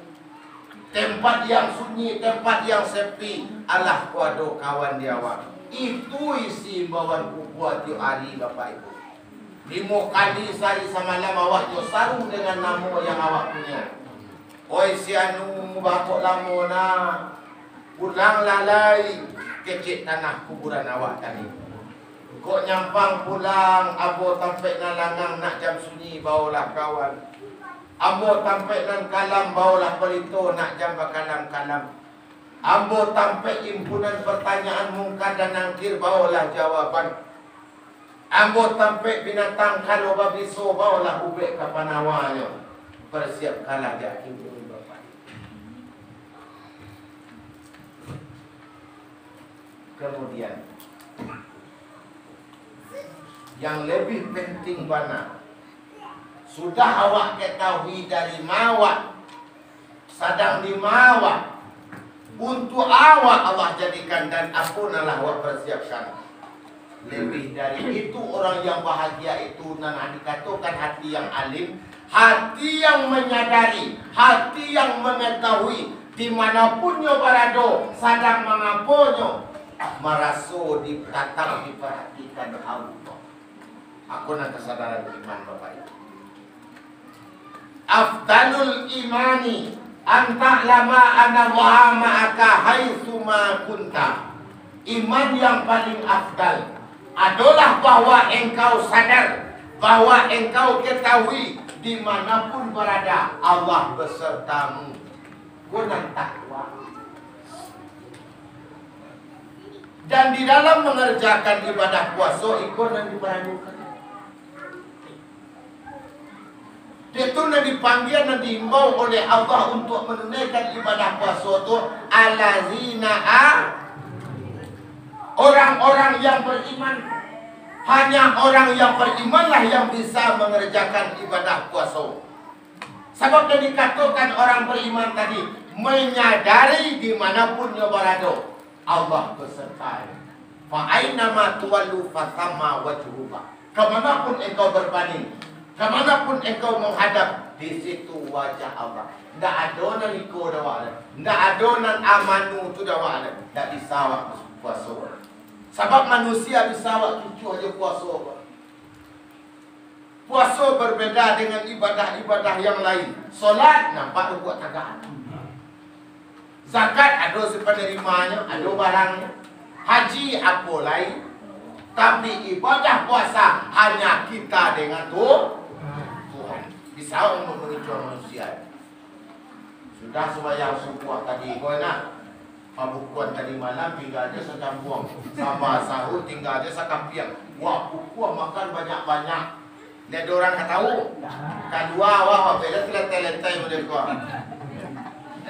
Tempat yang sunyi, tempat yang sepi, alah ko ado kawan di awak. Itu isi imbauan kubua tiok ari, Bapak Ibu. Limo kali sahari samalam awak jo saru dengan namo yang awak punyo. Oi si anu, bakok lamo nah. Pulanglah lai, kecek tanah kuburan awak tadi. Kok nyampang pulang, ambo tampek nan langang nak jam sunyi, baolah kawan. Ambo tampek nan kalam, baolah palito nak jam bakalam-kalam. Ambo tampek impunan partanyaan Mungkar dan Nangkir, baolah jawaban. Ambo tampek binatang kalau babiso, baolah ubek ka panawanyo. Persiapkanlah jakin ini, Bapak. Kemudian, yang lebih penting bana, sudah awak ketahui dari ma awak, sadang di ma awak, untuak awak Allah jadikan dan apo nan lah awak persiapkan. Lebih dari itu, orang yang bahagia itu nan dikatokan hati yang alim, hati yang menyadari, hati yang mengetahui, di manapun nyo barado, sadang mangaponyo, maraso di-, tatap diperhatikan Allah. Ako nan kasadaran iman, Bapak Ibu. Afdalul imani an ta'lama annallaha ma'aka haitsuma kunta. Iman yang paling afdal adolah bahwa engkau sadar, bahwa engkau ketahui, di manapun barada, Allah besertamu. Ko nan takwa. Dan di dalam mengerjakan ibadah puaso, iko nan diparalukan. Itu nan dipanggia, nan diimbau oleh Allah untuk menunaikan ibadah puaso tu, allazina a-, orang-orang yang beriman. Hanya orang yang berimanlah yang bisa mengerjakan ibadah puaso. Sabab yang dikatokan orang beriman tadi, menyadari di manapun nyo barado, Allah beserta. Fa ainama tuwallu fatsamma wajhullah. Kamanapun engkau berpaling, kamanapun engkau menghadap, di situ wajah Allah. Ndak ado nan iko dek awak, ndak ado nan amanu tu dek awak, ndak bisa awak puaso. Sabab manusia bisa awak tujuah jo puaso. Puaso berbeda dengan ibadah-ibadah yang lain. Solat nampak rukuk tagak. Zakat ado si panarimanyo, ado barangnyo. Haji apo lai. Tapi ibadah puasa hanya kita dengan tu-, Tuhan. Bisa untuk menunjuang manusia. Sudah sumbayang subuah tadi, ko nak. Pabukuan tadi malam tingga se sacambuang. Samba sahur tingga se sakapiang. Wah, bukuah makan banyak-banyak. Ndak ado urang ka tahu. Kadua, wah, wah, bela telentai-lentai model ko.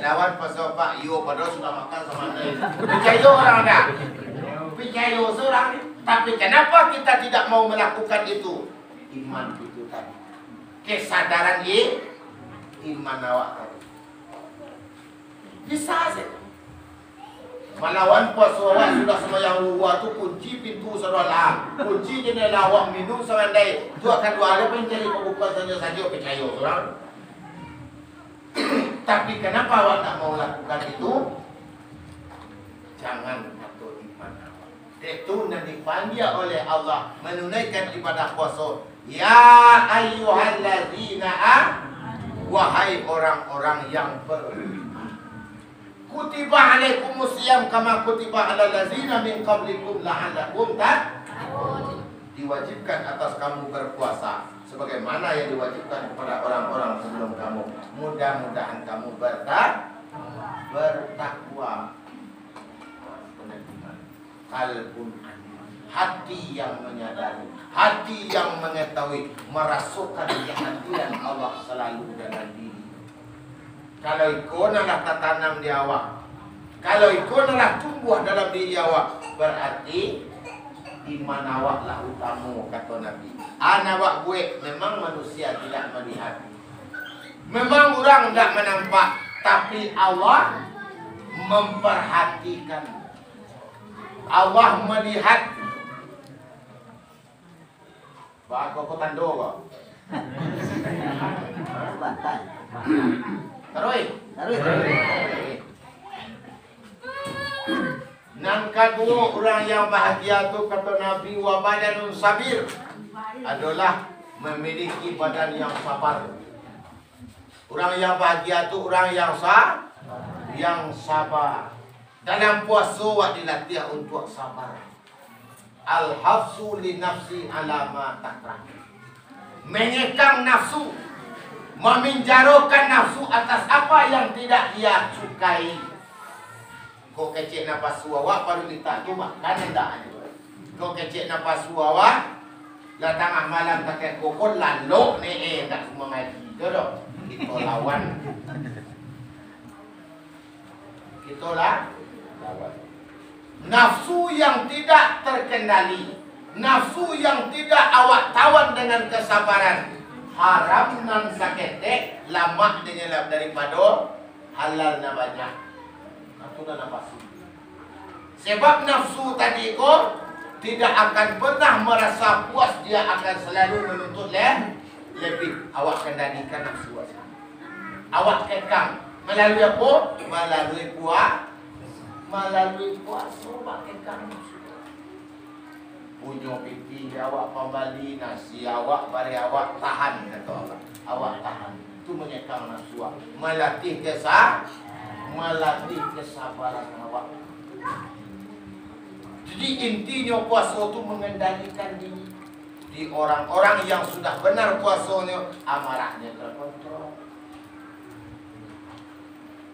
Lawan pasal Pak, iyo, padahal sudah makan samo anda. Picayo urang dak? Picayo surang. Tapi kenapa kita tidak mau melakukan itu? Iman itu tadi. Kesadaran i-, iman awak tadi. Bisa se. Malawan puaso awak sudah sumbayang luhua tu, kunci pintu sadolah. Kunci jendela awak minum samandai. Tu akan dua hari pun jadi pembuka sajo-sajo, picayo surang. Tapi kenapa awak tak mau lakukan itu? Jangan kato iman awak. Itu nan dipanggia oleh Allah menunaikan ibadah puaso. Ya ayyuhallazina a-, wahai orang-orang yang beriman. Kutiba alaikumus siyam kama kutiba alal ladzina min qablikum la'allakum tattaqun. Diwajibkan atas kamu berpuasa sebagaimana yang diwajibkan kepada orang-orang sebelum kamu. Mudah-mudahan kamu berta-, bertakwa. Qalbun anim. Hati yang menyadari, hati yang mengetahui, merasakan kehadiran Allah selalu dalam diri. Kalau iko nan lah tatanam di awak, kalau iko nan lah tumbuah dalam diri awak, berarti iman awak lah utamo, kato Nabi. An awak buek, memang manusia tidak melihat, memang urang indak manampak, tapi Allah memperhatikan. Allah melihat. Bako ko tando ko. Bantai. Taruih. Taruih. Nan kaduo, urang yang bahagia tu, kato Nabi, wa badanun sabir, adolah memiliki badan yang sabar. Urang yang bahagia tu urang yang sa-, yang sabar. Dalam puaso awak dilatih untuak sabar. Al-hafsu li nafsi ala ma takrah. Mengekang nafsu, memenjarakan nafsu atas apa yang tidak dia sukai. Kok kecek napasu awak, paruik litak tu makan indak? Kok kecek napasu awak, lah tangah malam takah kokon, lalok ne, eh, indak mangaji tu doh. Kito lawan. Kito lah lawan. Nafsu yang tidak terkendali, nafsu yang tidak awak tawan dengan kesabaran, haram nan saketek, lamak dengan daripado halal nan banyak. Nah, tu nan napasu. Sebab nafsu tadi ko tidak akan pernah merasa puas, dia akan selalu menuntut le-, lebih. Awak kendalikan nafsu awak. Awak kekang. Malalui apo? Malalui pua-, malalui puaso awak kekang nafsu. Punyo pitih awak pambali, nasi awak, bareh awak, tahan, kato Allah. Awak tahan. Tu manyekang nafsu awak. Malatih kesa-, malatih kesabaran awak. Jadi, intinyo puaso tu mengendalikan diri. Di orang-orang yang sudah benar puasonyo, amarahnyo terkontrol.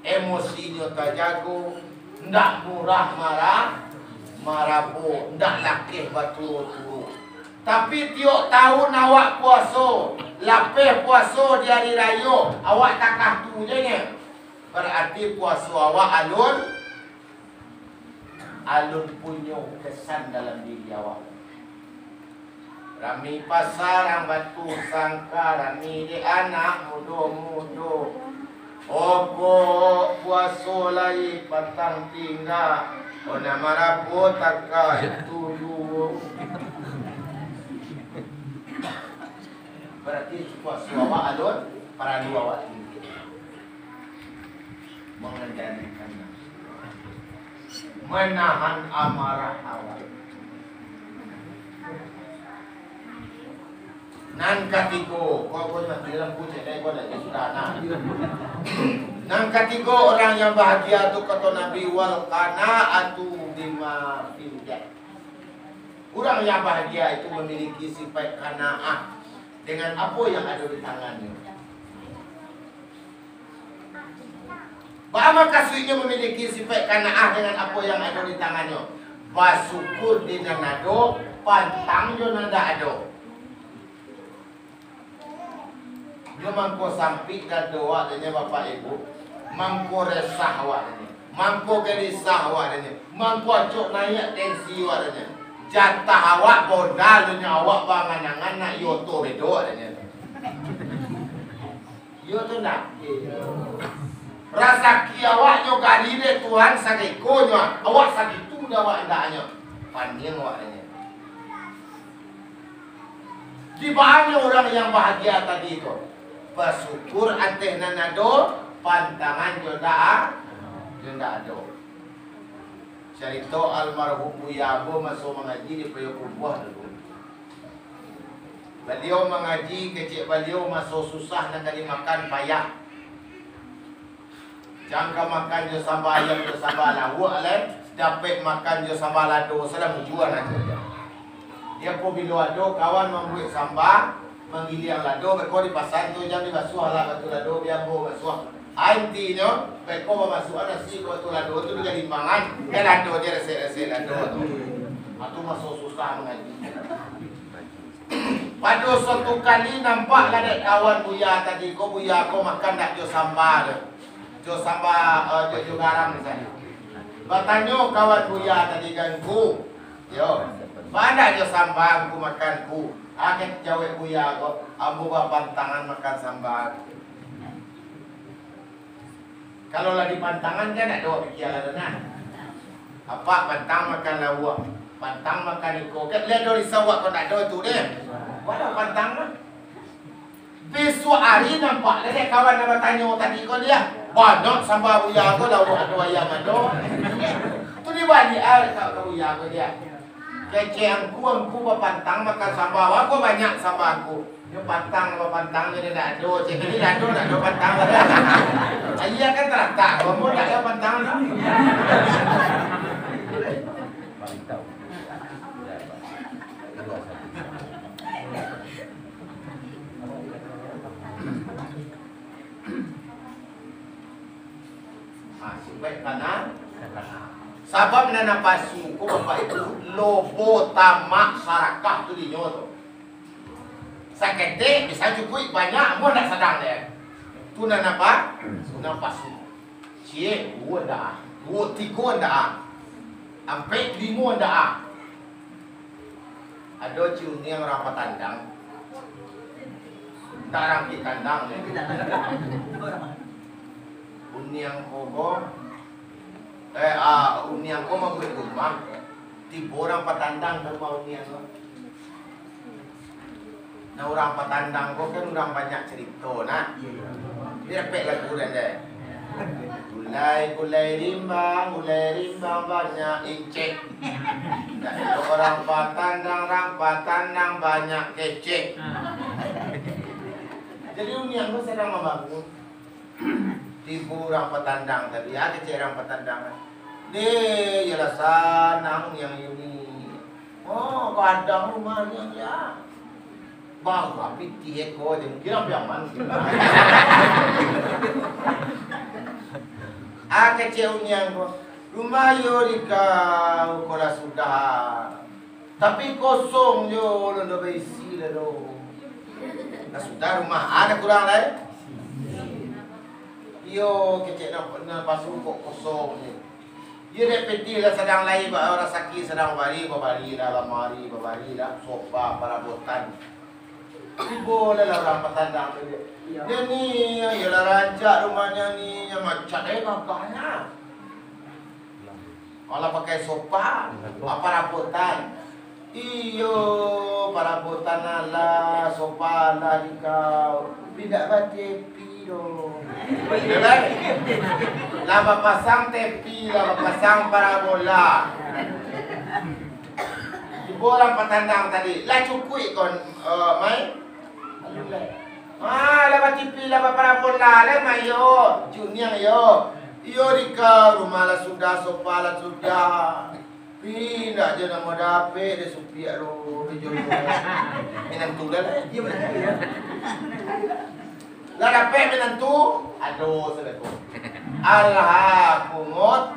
Emosinyo tajago, ndak murah marah, marabo, ndak lakeh baturo-turo. Tapi tiok tahun awak puaso, lapeh puaso di ari rayo, awak takah tu je nyo. Berarti puaso awak alun, alun punyo kesan dalam diri awak. Rami pasa rang batu sangka, rami dek anak mudo-mudo. Okok puaso lai pantang tingga, ona marapo taka itu juo. Berarti puaso awak alun, paralu awak tinggi. Mengendalikan nafsu. Manahan amarah awak. Nan katigo, ko, ko, nan dalam kucing, eh, ko dah, ya sudah, nah. Nan katigo, orang yang bahagia tu, kato Nabi, wal qanaatu bima fil yad. Urang yang bahagia itu memiliki sifat qanaah dengan apo yang ado di tangannyo. Baa makasuiknyo mamiliki sifat qanaah dengan apo yang ado di tangannyo? Basukur di nan ado, pantang jo nan ndak ado. Nyo mangko sampik dado awak, nyo, Bapak Ibu, mangko resah awak, nyo, mangko galisah awak, nyo, mangko acok naiak tensi awak, nyo. Jatah awak, modal, nyo, awak baangan-angan nak iyo oto bedo, nyo. Iyo tu ndak? Rasaki awak nyo gari dek Tuhan sakekonyo, awak sagitu dek awak andaknyo. Paniang awak dek nyo. Di baanyo urang yang bahagia tadi tu, basyukur ateh nan ado, pantangan jo ndak, jo ndak ado. Carito almarhum Buya Ambo maso mangaji di Payokumbuah dulu. Baliau mangaji, kecek baliau maso susah nan ka dimakan payah. Jan ka makan jo samba ayam jo samba lauak lai, dapek makan jo samba lado, salah mujua nan caliak. Di apo bilo ado kawan mambuek samba, manggiliang lado, beko di pasa tu jan dibasuah lah batu lado, bia ambo basuah. Intinyo, beko bamasuakan nasi ka batu lado tu digalimbangan, kan lado je resek-resek lado tu. Atu maso susah mangaji. Pado suatu kali nampak lah dek kawan Buya tadi ko, Buya ko makan dak jo samba tu. Jo samba, eh, jo, jo garam misalnyo. Batanyo kawan Buya tadi kan, "Ngku, yo, baa ndak jo samba Ngku makan, Ngku?" Ah, kan jawek Buya ko, "Ambo bapantangan makan samba." Kalau lah dipantangan kan dak ado pikia lah tu nah. Apak pantang makan lauak, pantang makan iko. Kan lah ado risau awak ko dak ado tu deh. Walah pantang mah. Bisuak ari nampak lah dek kawan nan batanyo tadi ko dia. Banyak samba Buya ko, lauak ado, ayam ado. Tu dibaliak ah ka, ka Buya ko dia. Kecek Ngku, Ngku bapantang makan samba, wah ko banyak samba Ngku. Nyo pantang, bapantang nyo dak ado, cek tadi dak ado, dak ado pantang. Ayah kan taratak, ko mun dak ado pantang tu. Ha, sifat kana. Sabab nan napasu ko, Bapak Ibu, lobo, tamak, sarakah tu dinyo tu. Saketek bisa cukuik, banyak, amuah ndak sadang deh. Tu nan apa? Napasu. Ciek, duo ndak ah. Duo, tigo ndak ah. Ampek, limo ndak ah. Ado ci uniang urang patandang. Ndak rangkik kandang deh. Uniang ko, eh, ah, uniang ko mambuek rumah. Tibo urang patandang ka rumah uniang ko. Nah, urang patandang ko kan urang banyak carito, nah. Iyo, iyo. Dia dapek lagu dan deh. Gulai, gulai rimbang, gulai rimbang banyak incek. Nah, itu urang patandang, urang patandang banyak kecek. Jadi, uniang ko sadang mambangun. Tibo urang patandang tadi, ah, kecek urang patandang. Deh, iyolah sanang yang ini. Oh, gadang rumah niang, ya. Bawa pitih ko je, mungkin lebih aman. Ah, kecek uniang ko. Rumah yo di kau, ko lah sudah. Tapi kosong jo, alun ado baisi lah doh. Lah sudah rumah, ado kurang lai? Iyo, kecek nan, nan pasu kok kosong je. Iyo dek pitih lah sadang lai, ba-, rasaki sadang babari, babari lah lamari, babari lah sofa, parabotan. Tibo lah, lah urang patandang tu je. Iyo. Dia ni, iyolah rancak rumahnyo ni, nyo macak eh gagah nyo. Alah pakai sofa, parabotan. Iyo, parabotan alah, sofa alah di kau. Tapi ndak batepi doh. Iyo kan? Lah bapasang tepi, lah bapasang parabola. Tibo urang patandang tadi, lah cukuik kon, eh, Mai? Ah, lah batipi, lah baparabola, lah mayo, cuniang yo. Iyo di kau, rumah lah sudah, sofa lah sudah. Pi, ndak je namo dapek, dek supiak lo, di jodoh. Minantu lah, lah. Iyo, minantu, yo. Lah dapek minantu, ado sadako. Alhakumut.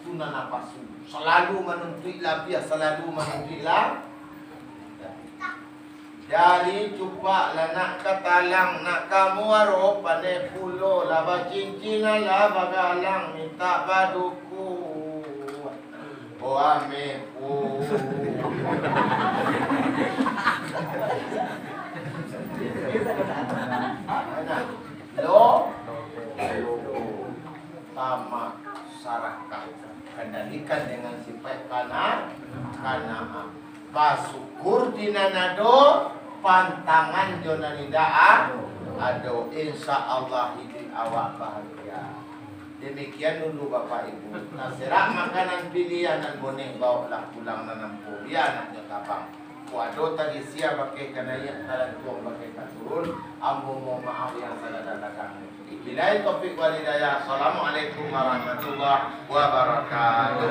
Sunan napasu. Salalu manuntuik labiah, salalu manuntuik lah. Dari cupak lah nak ka talang, nak ka muaro, pandai pulo lah bacincin, lah bagalang, mintak baduku. Oh, amin. Oh. Lo, tamak, sarakah. Kendalikan dengan sifat kana-, kana'ah. Basyukur di nan ado, pantangan jo nan indak a-, ado. Insya Allah, iduik awak bahagia. Demikian dulu, Bapak Ibu. Nah, serak makanan pilihan nan boneh, baoklah pulang nan ampo, bia anaknyo tabang. Kok ado tagisia bakeh ka naiak, talantuang bakeh ka turun, ambo mohon maaf yang sagala-galanya. Billahi taufik wal hidayah. Assalamualaikum warahmatullahi wabarakatuh.